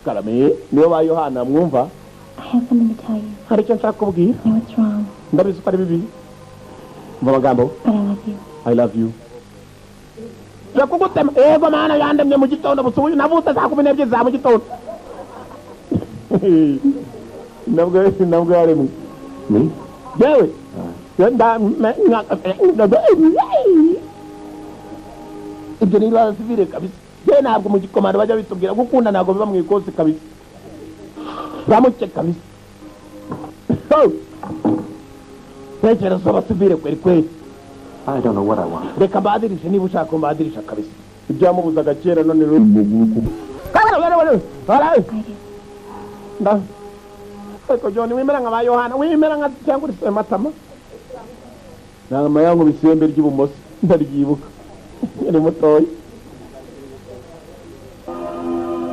Karame niyo ba Yohana mwumva. I have something to tell you. Hari icyo nshaka kubwira. I know it's wrong. Ndabizi ko ari bibi. Mva amagambo. But I love you. I love you. Yakugutema ego mana yandemye mu gitondo busubuye navutse saa 12 za mu gitondo. Nabwo yaremwe. Me? Yewe. Ibyo ni ibibazo sivile kabisa. Yewe ntabwo mu gikomando bajya bitubwira gukunda, ntabwo biba mu ikosi kabisa. Ramuke kabisa. Tekereza abasivile kweri kweri. I don't know what I want. Reka mbadirishe niba ushaka mbadirisha kabisa. Ibyamubuzaga kera none rero. Ariko John wimera nka ba Yohana, wimera nka cyangwa uri Sematama. Nanga yangu bisembe ry'ibumoso ndaryibuka. Ni mutoyi.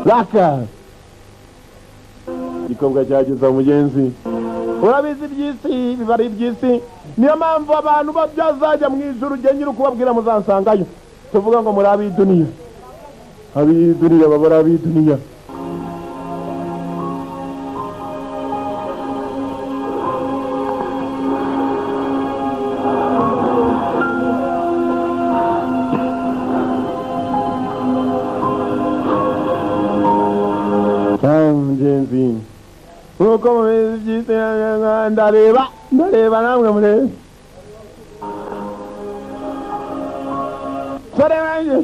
Raka. Igikobwa cyageza mugenzi. Urabizi iby'isi biba ari iby'isi. Niyo mpamvu abantu babyazajya mu ijuru jye nyiri ukubabwira muzansangayo. Tuvuga ngo muri ab'iduniya. Ab'iduniya baba ari ab'iduniya. Mugenzi nkuko mubizi iby'isi, ndareba ndareba namwe murebe. Sore wanjye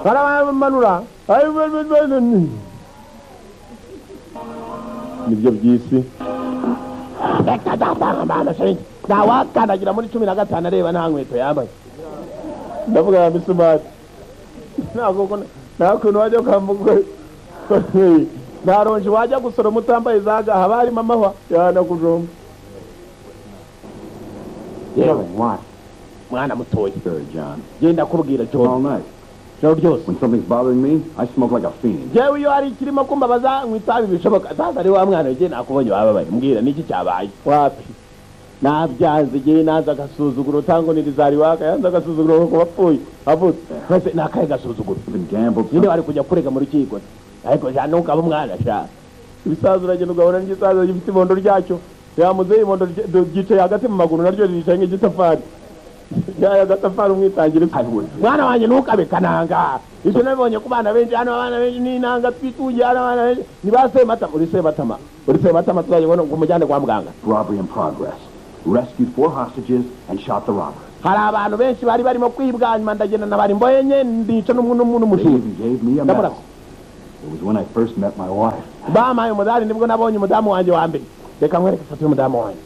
baramanura nibyo by'isi. Reka datanga mana shenge ntawakandagira muri 15 areba nta nkweto yambaye. Ndavuga ya misumari nta kuntu wajya kwambuka nta ronji wajya gusoroma utambaye izaga, haba harimo amahwa yanakujomba. Yewe, why? Mwana mutoya. Sure, John. Genda kubwira John. All night. Ijoro ryose. When something's bothering me, I smoke like a fiend. Jewe iyo hari ikirimo kumbabaza nywa itabi bishoboka. Sasa ari wa mwana we, nakubonye wababaye, mbwira niki cyabaye? Wapi, nabyanze igihe naza agasuzuguro tango nirizari waka yanze agasuzuguro ko bapfuye avutse twese ni akahe gasuzuguro? Even gambled. Nyine wari kujya kurega mu rukiko, ariko sha ntukaba umwana sha. Ibisaza uragenda ugahura n'igisaza gifite ibondo ryacyo, yamuze ibondo ryicaye hagati mu maguru, naryo ryicaye nk'igitafari yaya agatafari umwitangira. Mwana wanjye, ntukabe kananga. Ibyo nabibonye ku bana benshi hano. Abana benshi ni inanga twitungiye hano. Abana benshi ni ba Sematama. Uri Sematama, uri Sematama, tuzajya ngo umujyane kwa muganga. Robbery in progress. Rescued four hostages and shot the robber. Hari abantu benshi bari barimo kwibwa, nyuma ndagenda nabari mboyenye, ndica They n'umujura. even gave me a Ndamurasa. medal. It was when I first met my wife. Bampaye umudari, nibwo nabonye umudamu wanjye wa mbere. Reka nkwereke ifoto y'umudamu wanjye.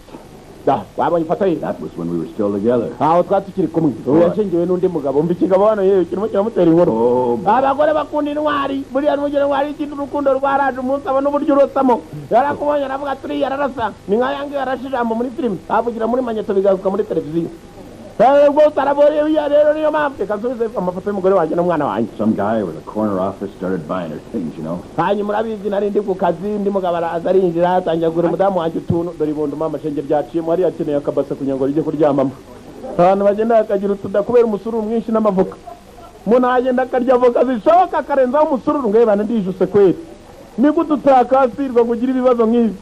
Da wabonye ifoto ye? That was when we were still together. Aho twari tukiri kumwe. Ubu yashyingiwe n'undi mugabo. Umva ikigabo hano yewe, kirimo kiramutera inkuru. Oh, boy. Abagore bakunda intwari. Buriya n'umugeni intwari ikindi, urukundo rwaraje umunsi abona uburyo urosamo. Yarakubonye aravuga turiya ararasa. Ni nka yange yarashe ijambo muri filime, avugira muri manyeto, bigaruka muri televiziyo. Rwose arabonye buriya. Rero niyo mpamvu reka nsubize amafoto y'umugore wanjye n'umwana wanjye. Some guy with a corner office started buying her things. Hanyuma urabizi, nari ndi ku kazi, ndi mugabo araza arinjira, atangira kugura umudamu wanjye utuntu. Dore ibondo mama shenge ryaciyemo hariya, akeneye akabase kugira ngo rijye kuryamamo. Abantu bagenda bakagira utuda kubera umusururu mwinshi n'amavoka. Umuntu aragenda akarya avoka zishoboka, akarenzaho umusururu ngo yebane. Ndijuse kweri, ni gute utakasirwa ngo ugire ibibazo nk'ibi?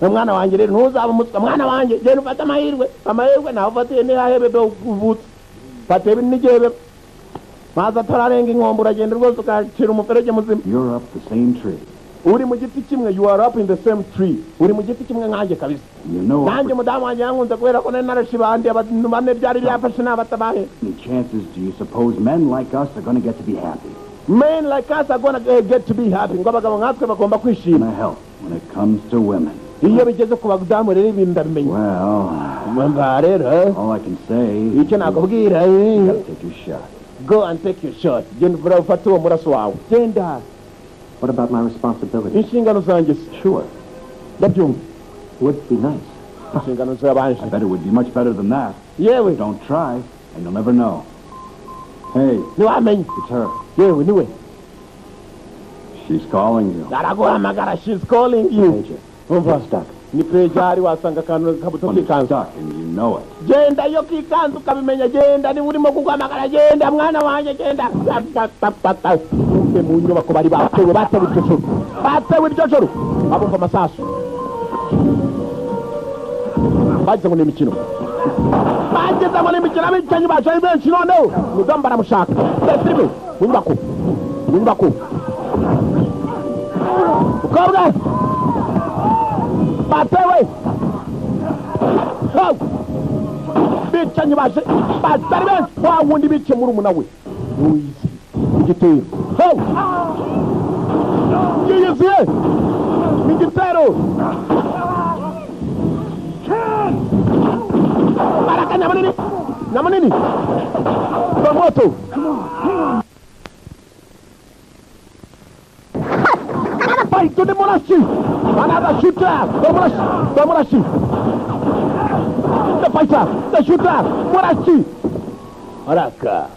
Mwana wanjye rero, ntuzaba umuswa. Mwana wanjye, genda ufate amahirwe. Amahirwe nawe ufatiye ntihahebe uvutse, fate n'igihebe maze atararenga inkombe, uragenda rwose ukacira umuferege muzima. You're up the same tree. Uri mu giti kimwe. You are up in the same tree. Uri mu giti kimwe nkanjye kabisa. You know Nanjye umudamu wanjye yankunze kubera ko nari narashe ibandi abantu bane, byari byafashe n'abatabahe. many chances do you suppose men like us are going to get to be happy? Men like us are gonna get to be happy. Ngo abagabo nkatwe bagomba kwishima. Gonna help when it comes to women. Iyo bigeze ku badamu rero, ibintu ndabimenya. Well, Mva rero, all I can say icyo nakubwira, you gotta take your shot. Go and take your shot. Genda ufate uwo muraso wawe, genda. What about my responsibility? Inshingano zanjye se? Sure. Ndabyumva. Would be nice. Inshingano zabanje. I bet it would be much better than that. Yewe. Don't try, and you'll never know. Hey, ntiwamenya. it's her. Yewe, niwe. She's calling you. Araguhamagara. She's calling you. Pager. Umva. Stuck. Ni pejari, wasanga akantu kabuto When it's kikanzu. stuck, and you know it. Genda, iyo kikanzu ukabimenya. Genda, niba urimo kuguhamagara, genda mwana wanjye, genda. Umve, mu nyubako bari batewe, batewe iryo joro, batewe iryo joro. Abumva amasasu bagize ngo ni imikino, bageze ngo ni imikino. Abicanyi baje ari benshi. Noneho umudamu baramushaka. Filime mu nyubako, mu nyubako, mukobwa batewe. Ho! Bicanyi baje, baje ari benshi. Wa wundi bice muri umuna we wizi igitero. Ho! Yiyiziye ni igitero. Baraka nyamunini, nyamunini kwa moto. Fight to the Murashi! Another shooter! The Murashi! The Murashi! The fighter! The shooter! Murashi! Baraka!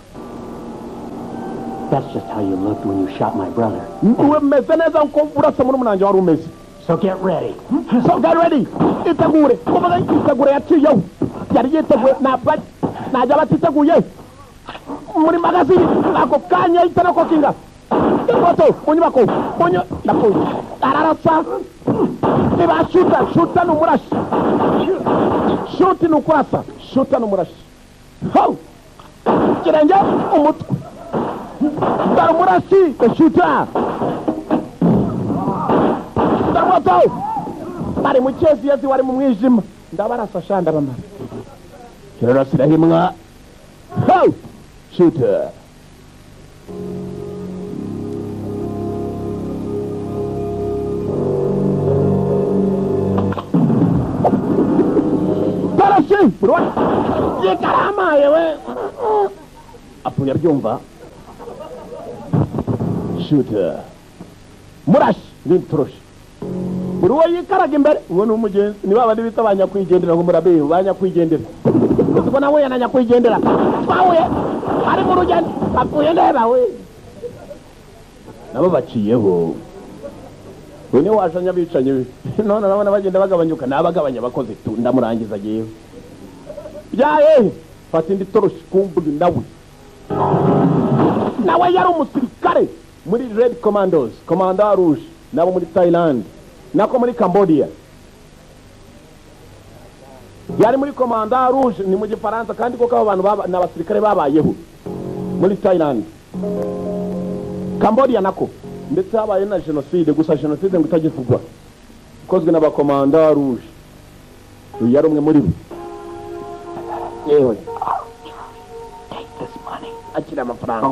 That's just how you looked when you shot my brother. Umeze neza nko urasa muri umunange wari umeze. So get ready. So get ready! Itegure! Kuvuga itegure, yaciyeho. Yari yiteguye, ntabwo ntajya batiteguye. Muri magazine ako kanya ahita no kokinga. Moto mu nyubako, mu nyubako ararasa. Niba shooter, shooter ni umurashi. Shoot ni ukurasa, shooter ni umurashi. Ho! Ikirenge, umutwe. Dore umurashi, the shooter. Dore moto. Bari mu cyeziyezi, wari mu mwijima. Ndabarasa sha, ndabamara. Kirarasira himwa. Ho! Shooter. Tarashi! Buri yikarama yewe. Apfuye abyumva. Shooter. Murashi n'intoroshi. Buri uwo yikaraga imbere, uwo ni umugenzi. Ni babandi bita ba nyakwigendera, ngo murabeho ba nyakwigendera. Uzi ko nahuye na nyakwigendera? Twahuye ari mu Urugendo apfuye ndeba we nabo baciyeho we ni washanya bicanye none nabona bagenda bagabanyuka nabagabanya abakozi tu ndamurangiza agiye byaye fata indi toroshi kumbuga nawe nawe yari umusirikare muri Red Commandos Commando Rouge nabo muri Thailand nako muri Cambodia yari muri Commando Rouge ni mu Gifaransa kandi koko abo bantu n'abasirikare babayeho muri Thailand Cambodia nako ndetse habaye na genocide gusa genocide ngo itagivugwa ikozwe n'abakomanda rouge uyu yari umwe muri bo yewe akira amafaranga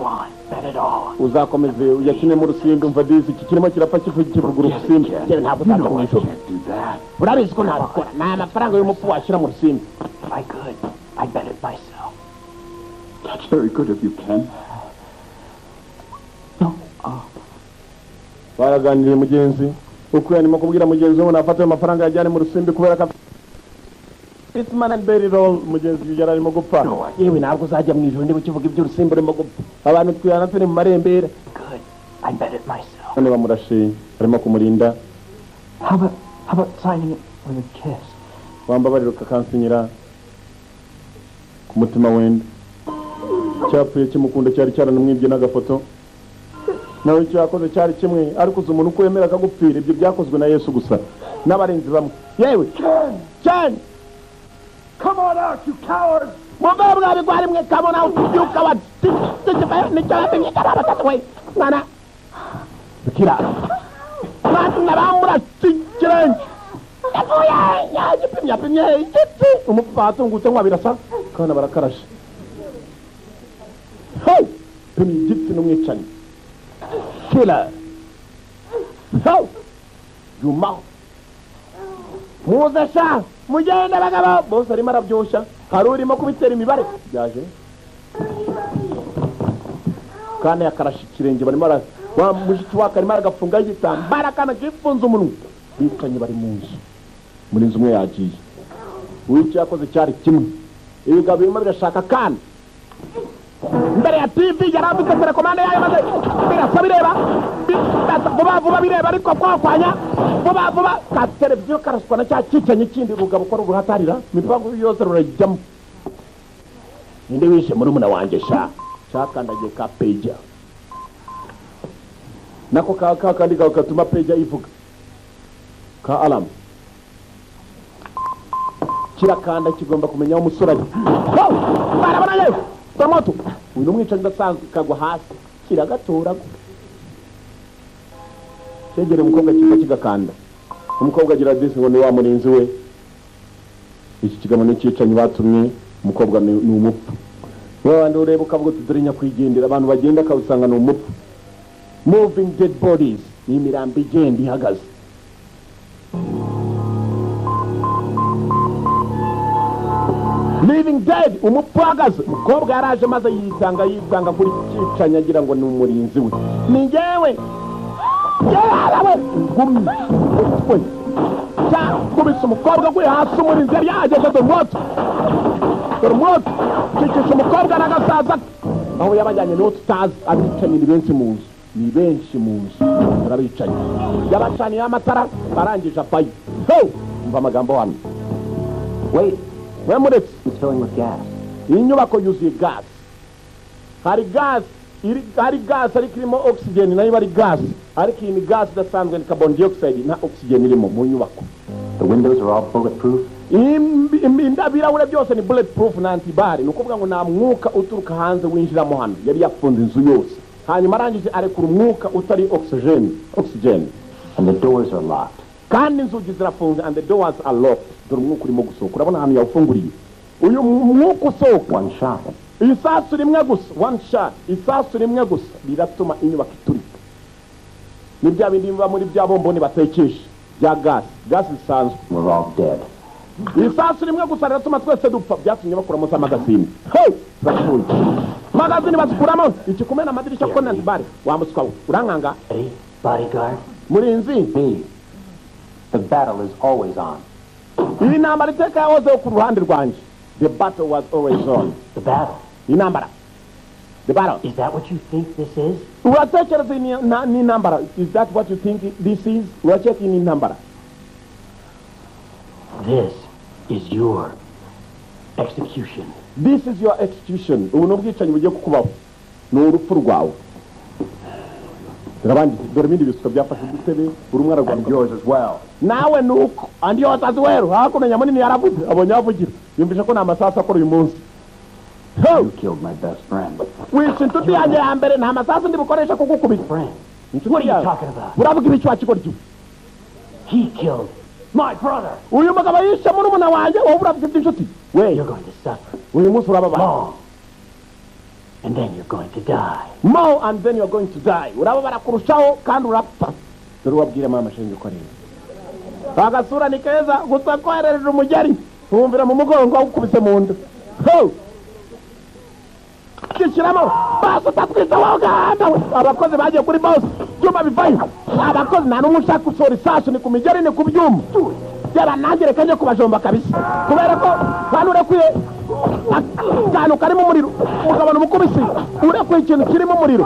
uzakomeze uyakine mu rusimbi umva disi iki kirimo kirapfa kivuga urusimbi yewe ntabwo uzaza mu ijoro urabizi ko ntabikora ni amafaranga y'umupfu washyira mu rusimbi. That's very good of you, Ken. Baraganiriye mugenzi uko yarimo kubwira mugenzi we nafata ayo mafaranga yajyane mu rusimbi kubera ko Isman and Berry roll mugenzi yari arimo gupfa yewe ntabwo uzajya mu ijoro niba ukivuga iby'urusimbi urimo gupfa abantu twihana turi mu marembera. None bamurashe barimo kumurinda. Wambabarira ukakansinyira ku mutima wenda cyapfuye kimukunda cyari cyaranamwibye n'agafoto nawe icyo yakoze cyari kimwe ariko uzi umuntu uko yemera akagupfira ibyo byakozwe na Yesu gusa n'abarinzi bamwe yewe Ken Come on out, you cowards! Muve mwabigwari mwe come on out you cowards mwana bikira mwana bamurashe ikirenge yapfuye yagipimye yapimye igiti umupfu atungutse nka birasa kana barakarashe hey pimye igiti n'umwicanyi killer ho yuma muze sha mugende bagabo bose arimo arabyoshya hari urimo kubitera imibare byaje kana yakarashe ikirenge barimo ara wa mushiki wake arimo aragafunga igitambara kana kifunze umunwa bicanyi bari mu nzu muri nzu umwe yagiye uwicyo yakoze cyari kimwe ibigabo birimo birashaka kana mbere ya TV yarambitse telekomande yayo maze birasa bireba vuba vuba bireba ariko kwakwanya vuba vuba ka televiziyo karaswa na cya cyicanyi kindi rugabo ko ruhatarira imipango yose rurajyamo ninde wishe murumuna wanjye sha cyakandagiye ka peja nako ka kandi gatuma peja ivuga ka alarm kirakanda kigomba kumenya aho umusore ari barabona yewe moto uyu mwicanyi udasanzwe kagwa hasi kiragatora cyegere umukobwa kiva kigakanda umukobwa agira disi ngo ni wa murinzi we iki kigabo ni cyicanyi batumye umukobwa ni umupfu wabandi ureba ukavuga uti dore nyakwigendera abantu bagenda akawusanga ni umupfu moving dead bodies ni imirambo igenda ihagaze living dead umupfu uhagaze umukobwa yaraje maze yisanga kuri cyicanyi agira ngo ni umurinzi we ni njyewe yewe gumye we cyakubise umukobwa aguye hasi umurinzi yari yahageze dore umwotsi dore umwotsi cyicisha umukobwa n'agasaza aho yabajyanye n'uwo tutazi abicanyi ni benshi mu nzu ni benshi mu nzu barabicanyi yabacaniye amatara barangije apayo umva amagambo hano Wait. Wemuretse It's filling with gas. Iyi nyubako yuzuye gas. Hari gas, hari gas ariko irimo oxygen nayo ari gas. Ariko iyi ni gas idasanzwe ni carbon dioxide nta oxygen irimo mu nyubako. The windows are all bulletproof. Ibirahure byose ni bulletproof na antibari. Ni ukuvuga ngo nta mwuka uturuka hanze winjiramo hano. Yari yafunze inzu yose. Hanyuma arangije arekura umwuka utari oxygen. Oxygen. And the doors are locked. Kandi inzugi zirafunze and the doors are locked. Dore umwuka urimo gusohoka urabona ahantu yawufunguriye uyu mwuka usohoka one shot isasu rimwe gusa one shot isasu rimwe gusa riratuma inyubako iturika ni bya bindi biba muri bya bomboni batekesha bya gas gas zisanzwe we're all dead isasu rimwe gusa riratuma twese dupfa byatumye bakuramo za magazine hey turapfuye magazine bazikuramo ikikumena amadirishya ko nantibare wa muswa we urankanga bodyguard murinzi me the battle is always on. Iyi ntambara iteka yahozeho ku ruhande rwanjye the battle was always on the battle iyi ntambara The battle. Is that what you think this is? Uratekereza ni intambara? Is that what you think this is? Urakeka iyi ni intambara? This is your execution. This is your execution. Ubu ni ubwicanyi bugiye kukubaho, ni urupfu rwawe. Dore abandi, dore ibindi bisuka byafashe udutebe, buri umwe ararwana. And yours as well. Nawe nuko, and yours as well. Hakuno nyamunini yaravuze, abonye avugira, yumvishe ko ni amasasu akora uyu munsi. You killed my best friend. Wishe inshuti yanjye ya mbere, nta masasu ndi bukoresha kugukubita. Friend. Inshuti What are you yawe. talking about? Uravuga ibiki wa kigoryi? He killed my brother. Uyu mugabo yishe murumuna wanjye, wowe uravuga iby'inshuti we? You're going to suffer Uyu munsi urababara long. And then you're going to die. More, and then you're going to die. Urababara kurushaho kandi urapfa. Dore wabwira mama shenge uko areba, agasura ni keza gusa koherereje umugeri wumvira mu mugongo awukubise mu nda. Ho! Gishyiramo basi utatwita wowe gahanda we. Abakozi bagiye kuri boss, byuma bivayo. Abakozi nta n'umwe ushaka gusohora isasu, ni ku migeri, ni ku byuma. Yaba nanjye reka njye kubajomba kabisa, kubera ko hano urekuye akantu karimo umuriro, ukabona umukubisi urekuye ikintu kirimo umuriro,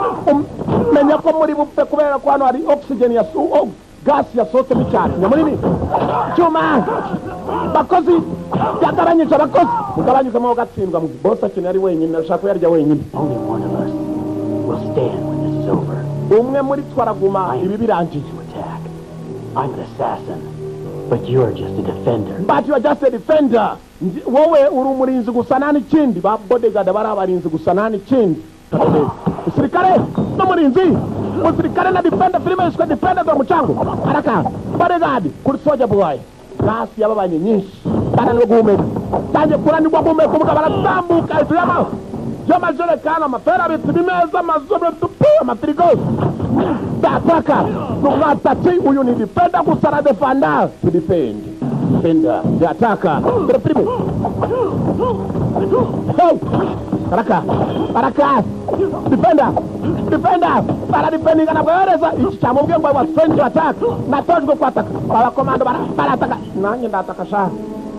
menya ko muri bupfe, kubera ko hano hari oxygen ya oh, gas yasohotsemo cyane. Nyamunini cyuma, bakozi byagabanyije, abakozi mugabanyijemo gatsindwa. Boss akeneye ari wenyine, ashaka kuyarya wenyine. Only one of us will stand when this is over. Umwe muri twe araguma ibi birangiye. To attack. I'm an assassin, but you're just a defender. But you are just a defender. Wowe uri umurinzi gusa, nta n'ikindi. Ba bodyguard bari abarinzi gusa, nta n'ikindi. Umusirikare n'umurinzi, umusirikare na defender. Filime yiswe Defender. Dore umucango araka bodyguard kuri soldier boy. Gasi yababanye nyinshi, bananiwe guhumeka, tangiye kunanirwa guhumeka. Umugabo aratambuka hejuru y'amajerekani, amaferabiti, ibimeza, amazu, amafirigo dataka numwatati. Uyu ni defender gusa, aradefanda, to defend, defender, the attacker. Dore filime. Ho! Baraka baraka, defender, defender, baradefendinga. Ntabwo yohereza iki cyamubwiye ngo was trained to attack, natojwe kwataka. Abakomando barataka, nanjye ndataka sha,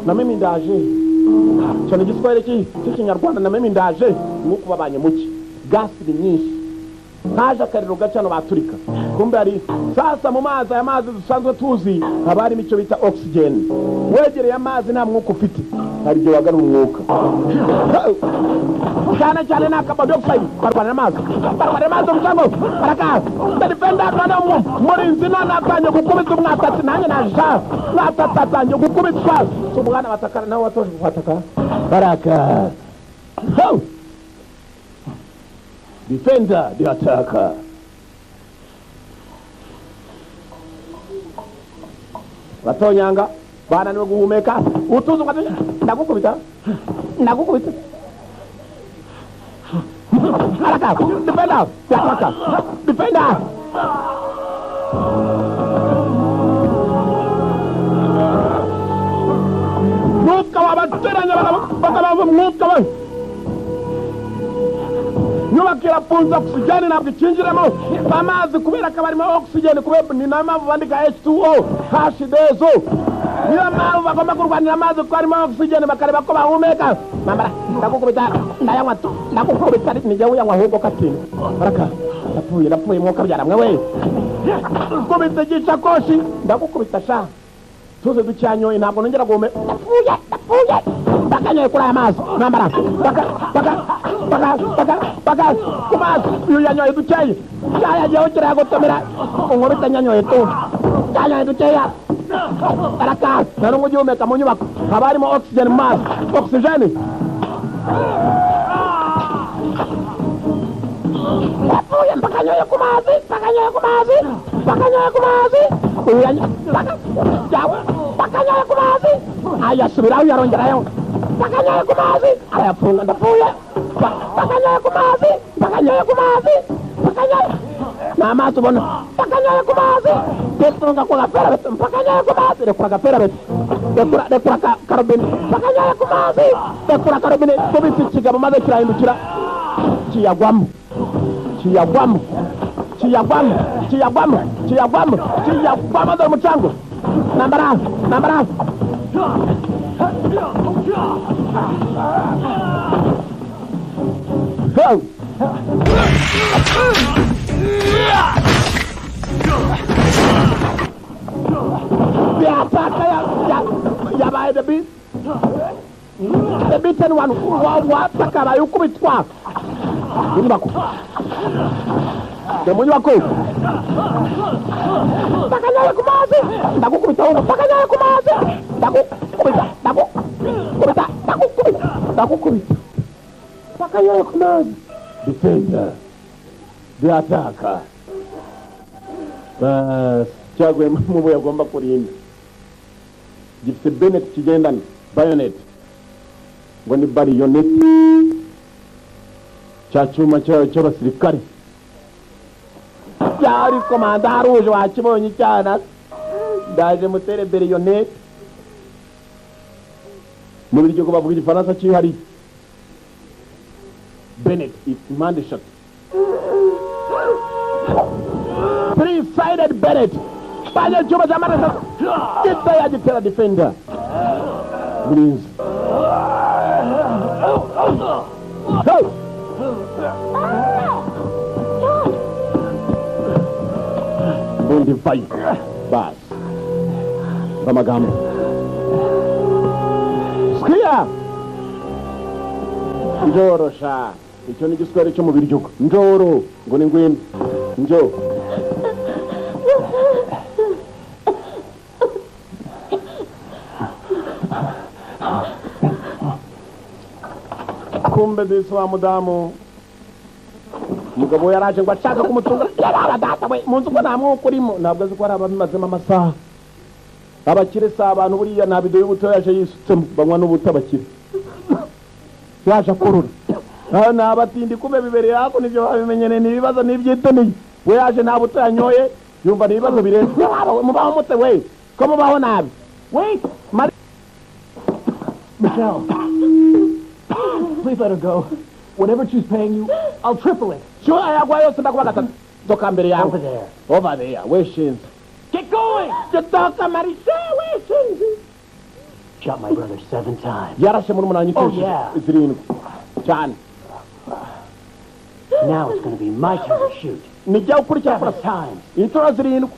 na mimi ndaje. Icyo ni igiswahili cy'ikinyarwanda, na mimi ndaje. Umwuka ubabanye muke, gasi ni nyinshi, haje akariro gace hano baturika. Kumbe hari sasa mu mazi, aya mazi dusanzwe tuzi haba harimo icyo bita oxygen. Wegereye amazi nta mwuka ufite, hari igihe wagarura umwuka, cyane cyane na carbon dioxide. Barwanira amazi, barwanira amazi. Umucango baraka defender none murinzi none atangiye gukubita umwatatsi. Nanjye naja, mwatatsi atangiye gukubitwa. Si umwana batakara nawe watoje kwataka. Baraka. Ho! Defender, the attacker. Batonyanga bananiwe guhumeka, utuzi ukatonya. Ndagukubita, ndagukubita. Baraka, defender, the attacker, defender. Mwuka wabateranya, bakabava umwuka we. Nyubako irafunze, oxygen ntabwo ikinjiramo amazi kubera ko barimo oxygen, kubera ni nayo mpamvu bandika H2O H2O. Niyo mpamvu bagomba kurwanira amazi, kuko harimo oxygen, bakareba ko bahumeka. Mambara, ndagukubita, ndayanywa tu, ndagukubita, nijya uyanywa ahubwo katinda. Baraka, ndapfuye, ndapfuye, mwuka byaramwe we. Kubita igishakoshi, ndagukubita sha. Tuze ducyanyoye, ntabwo nongera guhumeka. Ndapfuye, ndapfuye. Bakanyoye kuri aya mazi. Nambara, baka, baka, baka, baka, baka, ku mazi. Uyu yanyoye dukeye. Cyayagiyeho kirayagotomera. Unkubita nyanyoye tu. Cyanyoye dukeya. Baraka, nta n'umwe ugihumeka mu nyubako. Haba harimo oxygen mu mazi. Oxygen. Ndapfuye, mbakanyoye ku mazi, bakanyoye ku mazi, bakanyoye ku mazi. Uyu yanyoye, baka, yawe, bakanyoye ku mazi. Ayasubiraho, yarongerayo. Bakanyoye ku mazi, arayafunga, ndapfuye. Bakanyoye ku mazi, bakanyoye ku mazi, bakanyoye. Ni amazi ubona. Bakanyoye ku mazi. Defunga ku gapera beto, bakanyoye ku mazi, rekura agapera beto. Rekura, rekura karobine. Bakanyoye ku mazi, rekura karobine. Kubita ikigabo maze kirahindukira. Kiyagwamo. Kiyagwamo, kiyagwamo, kiyagwamo, kiyagwamo, kiyagwamo. Dore umucango. Nambara, nambara. Ho! Byataka yabaye the beat. The beaten one wataka abaye ukubitwa. Mu nyubako. Mu nyubako. Pakanyaye ku mazi. Ndagukubita wowe. Pakanyaye ku mazi. Ndagukubita. Ndagukubita. Ndagukubita. Ndagukubita. Pakanyaye ku mazi. Defender. The attacker. Bas. Cyaguye mu bo yagomba kurinda. Gifite bayonet kigendana. Bayonet. Ngo ni bayonet. Cya cyuma cy'abasirikare. Cyari komanda rouge wakibonye cyana. Ndaje mutere bayonet. Mu biryo ko bavuga igifaransa cyihariye. Bennett impande eshatu. Three-sided Bennett. Banya cyuma cy'amaraso. Gita yagitera defender. Murinzi. Go! Bundi vayo. Bas. Amagambo. Sikia! Njoro sha. Icyo ni igiswahili cyo mu biryo. Njoro ngo ni ngwino. Njo. Kumbe disi wa mudamu. Umugabo yaraje ngo ashaka kumutunga. Yaraba data we. Mu nzu ko nta mwuka urimo. Ntabwo azi ko ari ababimazemo amasaha. Abakire si abantu buriya nta bido y'ubuto yaje yisutsemo. Banywa n'ubuto abakire. Yaje akurura. Ni abatindi kumbe bibereye hakuno ibyo babimenyereye ni ibibazo n'ibyitoniye. We yaje nta buto yanyoye yumva ni ibibazo birenze. Mubaho mute we. Ko mubaho nabi. Wait. Michelle. Please let her go. Whatever she's paying you, I'll triple it. Sure, ayagwa yose ndakuba gatatu. Toka mbere yawe. Over there. Over there. We shinze. Get going! Toka Marisha, we shinze. Shot my brother 7 times. Yarashe muri umunani Oh, yeah. zirindwi. Cyane. Now it's going to be my turn to shoot. Nijya ukurikira 7 kurasa. times. Inshuro zirindwi.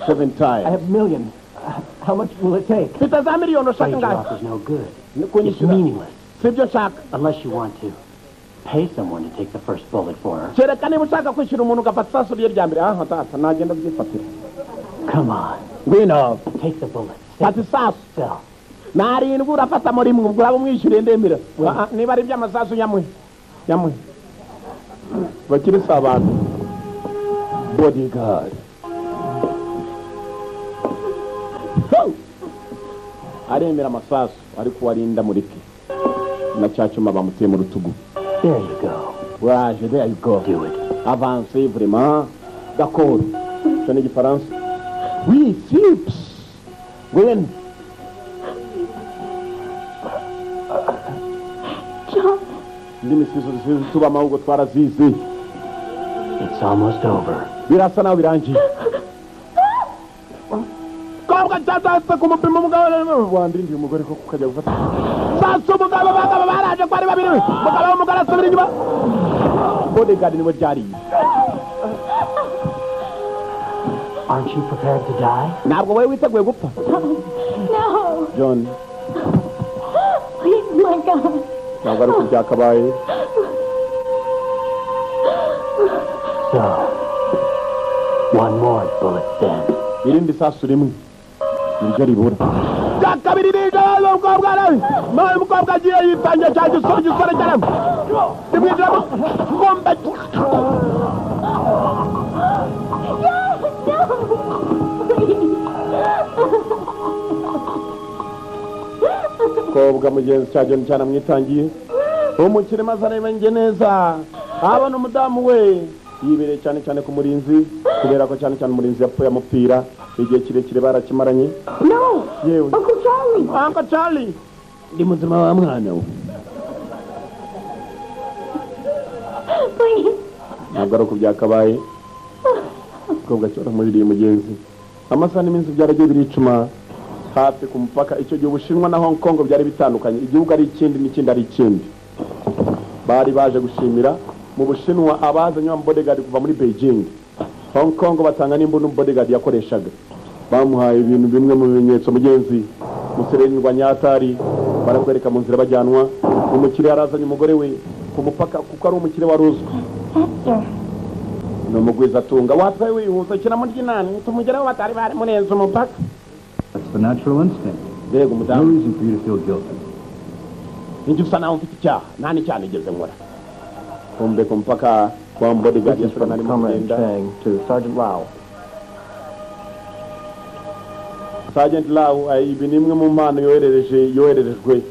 7 times. I have millions. How much will it take? Mfite za miliyoni ushaka Afraid your ngahe? offer's no good. Ni It's kunyishyura. meaningless. Sibyo nshaka. Unless you want to pay someone to take the first bullet for her. Kereka niba ushaka kwishyura umuntu ugafata isasu rye rya mbere. Aha data nagenda byifatira. Come on. Ngwino. Take the bullet. Fata isasu. Sell. Narindwi urafata muri mwe ubwo uraba umwishyuriye ndemera. Niba ari iby'amasasu nyamuhe. Nyamuhe. Bakire si abantu. Bodyguard. Ho! Aremera amasasu ariko warinda mureke. Na cya cyuma bamuteye mu rutugu. There you go. Waje, there you go. Do it. Avancez vraiment. D'accord. Icyo ni igifaransa. Oui, sips. Ngwino. John. Indimi sizo tubamo ahubwo twarazizi. It's almost over. Birasa naho birangiye. Kobwa cyazase ku mupimo umugabo wandindiye umugore ko kukajya gufata. Sasa umugabo bagabo baraje ko ari babiri. Umugabo w'umugore asubira inyuma. Bodyguard niwe byariye. Aren't you prepared to die? Ntabwo wowe witeguye gupfa. No. John. Please, my God. Ntabwo ari uko byakabaye. So, one more bullet then. Irindi sasu rimwe niryo ribura. Rya kabiri rije umukobwa nawe. Mawe umukobwa agiye yitangiye cya gisore gisore cyane. Rimwinjiramo ngomba. No, please. Kobwa mugenzi cya John cyane amwitangiye. Umukire maze areba njye neza. Abona umudamu we yibereye cyane cyane ku murinzi kubera ko cyane cyane umurinzi yapfuye amupira igihe kirekire barakimaranye. No! Yewe. Uncle Charlie! Uncle Charlie! Ndi muzima wa mwana we. Please. Ntabwo ari uko byakabaye. Kobwa cyora muririye mugenzi. Amasaha n'iminsi byaragiye biricuma hafi ku mupaka. Icyo gihe Ubushinwa na Hong Kong byari bitandukanye. Igihugu ari ikindi n'ikindi ari ikindi. Bari baje gushimira mu Bushinwa abazanye wa bodyguard kuva muri Beijing. Hong Kong batanga n'imbunda bodyguard yakoreshaga. Bamuhaye ibintu bimwe mu bimenyetso mugenzi. Musererwa nyatari barakwereka mu nzira bajyanwa. Umukire yarazanye umugore we ku mupaka kuko ari umukire waruzwe. Ni umugwiza atunga watwaye wihuse kira mu ryinani tumugeraho batari bari murenze umupaka. That's the natural instinct. Mbega umudamu. No reason for you to feel guilty. Ninjye usa naho mfite icyaha nta n'icyaha nigeze nkora. Kumbe ku mupaka wa bodyguard yasura nari mugenda. To Sergeant Lau. Sergeant Lau, ibi ni imwe mu mpano yohererejwe.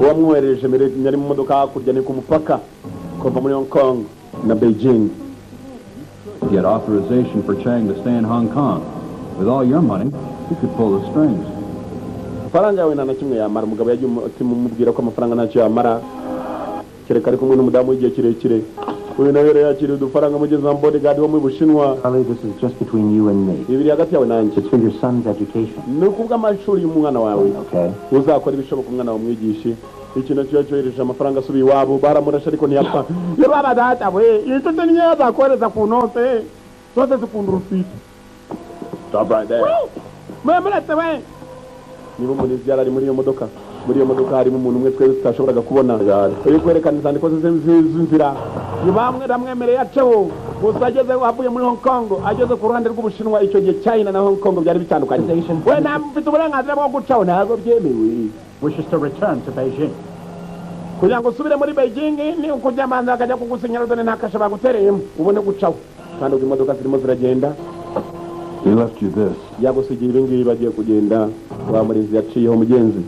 Uwamwoherereje yari mu modoka hakurya ni ku mupaka kuva muri Hong Kong na Beijing. Get authorization for Chang to stay in Hong Kong. With all your money, you could pull the strings. Amafaranga yawe nta na kimwe yamara. Umugabo yagiye umubwira ko amafaranga ntacyo yamara kereka ari kumwe n'umudamu w'igihe kirekire. Uyu nawe yari yakiriye udufaranga mugezi wa bodyguard wo mu Bushinwa. Charlie, this is just between you and me. Ibiri hagati yawe nanjye. It's for your son's education. Ni ukubw'amashuri y'umwana wawe. Okay. Uzakora ibishoboka umwana wawe umwigishe. Ikintu cyo cyohereje amafaranga asubiye iwabo baramurashe ariko ntiyapfa. Ye baba data we, inshuti niyo azakohereza ku note zose zikunda urufite. Stop right there. Mwe we. Niba umurinzi yari ari muri iyo modoka, muri iyo modoka harimo umuntu umwe twese tutashoboraga kubona. Uri kwerekana inzandiko z'inzira. Bamwe ramwemereye aceho gusa ageze avuye muri Hong Kong ageze ku ruhande rw'Ubushinwa. Icyo gihe China na Hong Kong byari bitandukanye. We nta mfite uburenganzira bwo gucaho, ntabwo byemewe. Wishes to return to Beijing. Kugira ngo usubire muri Beijing ni ukujya manza akajya kugusinyira dore nta kashe bagutereyemo ubone gucaho. Kandi ubwo imodoka zirimo ziragenda. He left you this. Yagusigiye ibi ngibi bagiye kugenda. Wa murinzi yaciyeho mugenzi.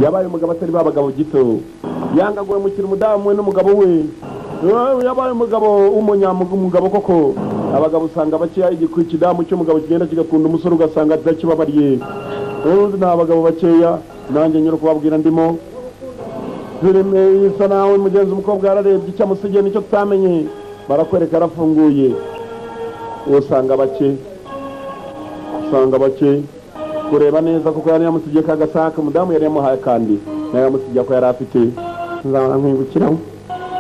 Yabaye umugabo atari babagabo gito. Yanga guhemukira umudamu we n'umugabo we. Yabaye umugabo w'umunyamugabo koko. Abagabo usanga bakeya ikidamu cy'umugabo kigenda kigakunda umusore ugasanga atakibabariye. Ubundi nta bagabo bakeya nanjye nyura kubabwira ndimo. Filime isa nawe mugenzi umukobwa yararebye icyo amusigiye nicyo tutamenye. Barakwereka arafunguye. Usanga bake. Usanga bake kureba neza kuko yari yamusigiye kagasaka umudamu yari yamuhaye kandi nawe yamusigiye ko yari afite. Nzabona nkwibukiraho.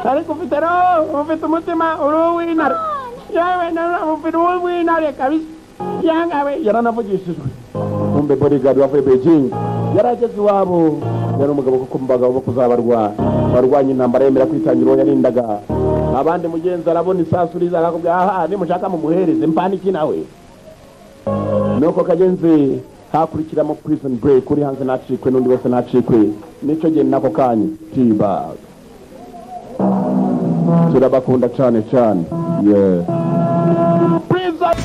Ariko ufite roho, ufite umutima uri uw'intare. Yewe nawe ufite uw'intare kabisa. Yangawe yaranavugishijwe. Kumbe bodyguard wavuye Beijing yarageze iwabo. Yari umugabo kuko mu bagabo bo kuzabarwa barwanya intambara yemera kwitangira uwo yarindaga. Abandi mugenzi arabona isasu riza akakubwira aha nimushaka mumuhereze mpaniki nawe. Nuko kagenzi hakurikiramo prison break uri hanze nacikwe n'undi wese nacikwe. Nicyo gihe nako kanya T-Bag. Turabakunda cyane cyane. Yeah. Prison.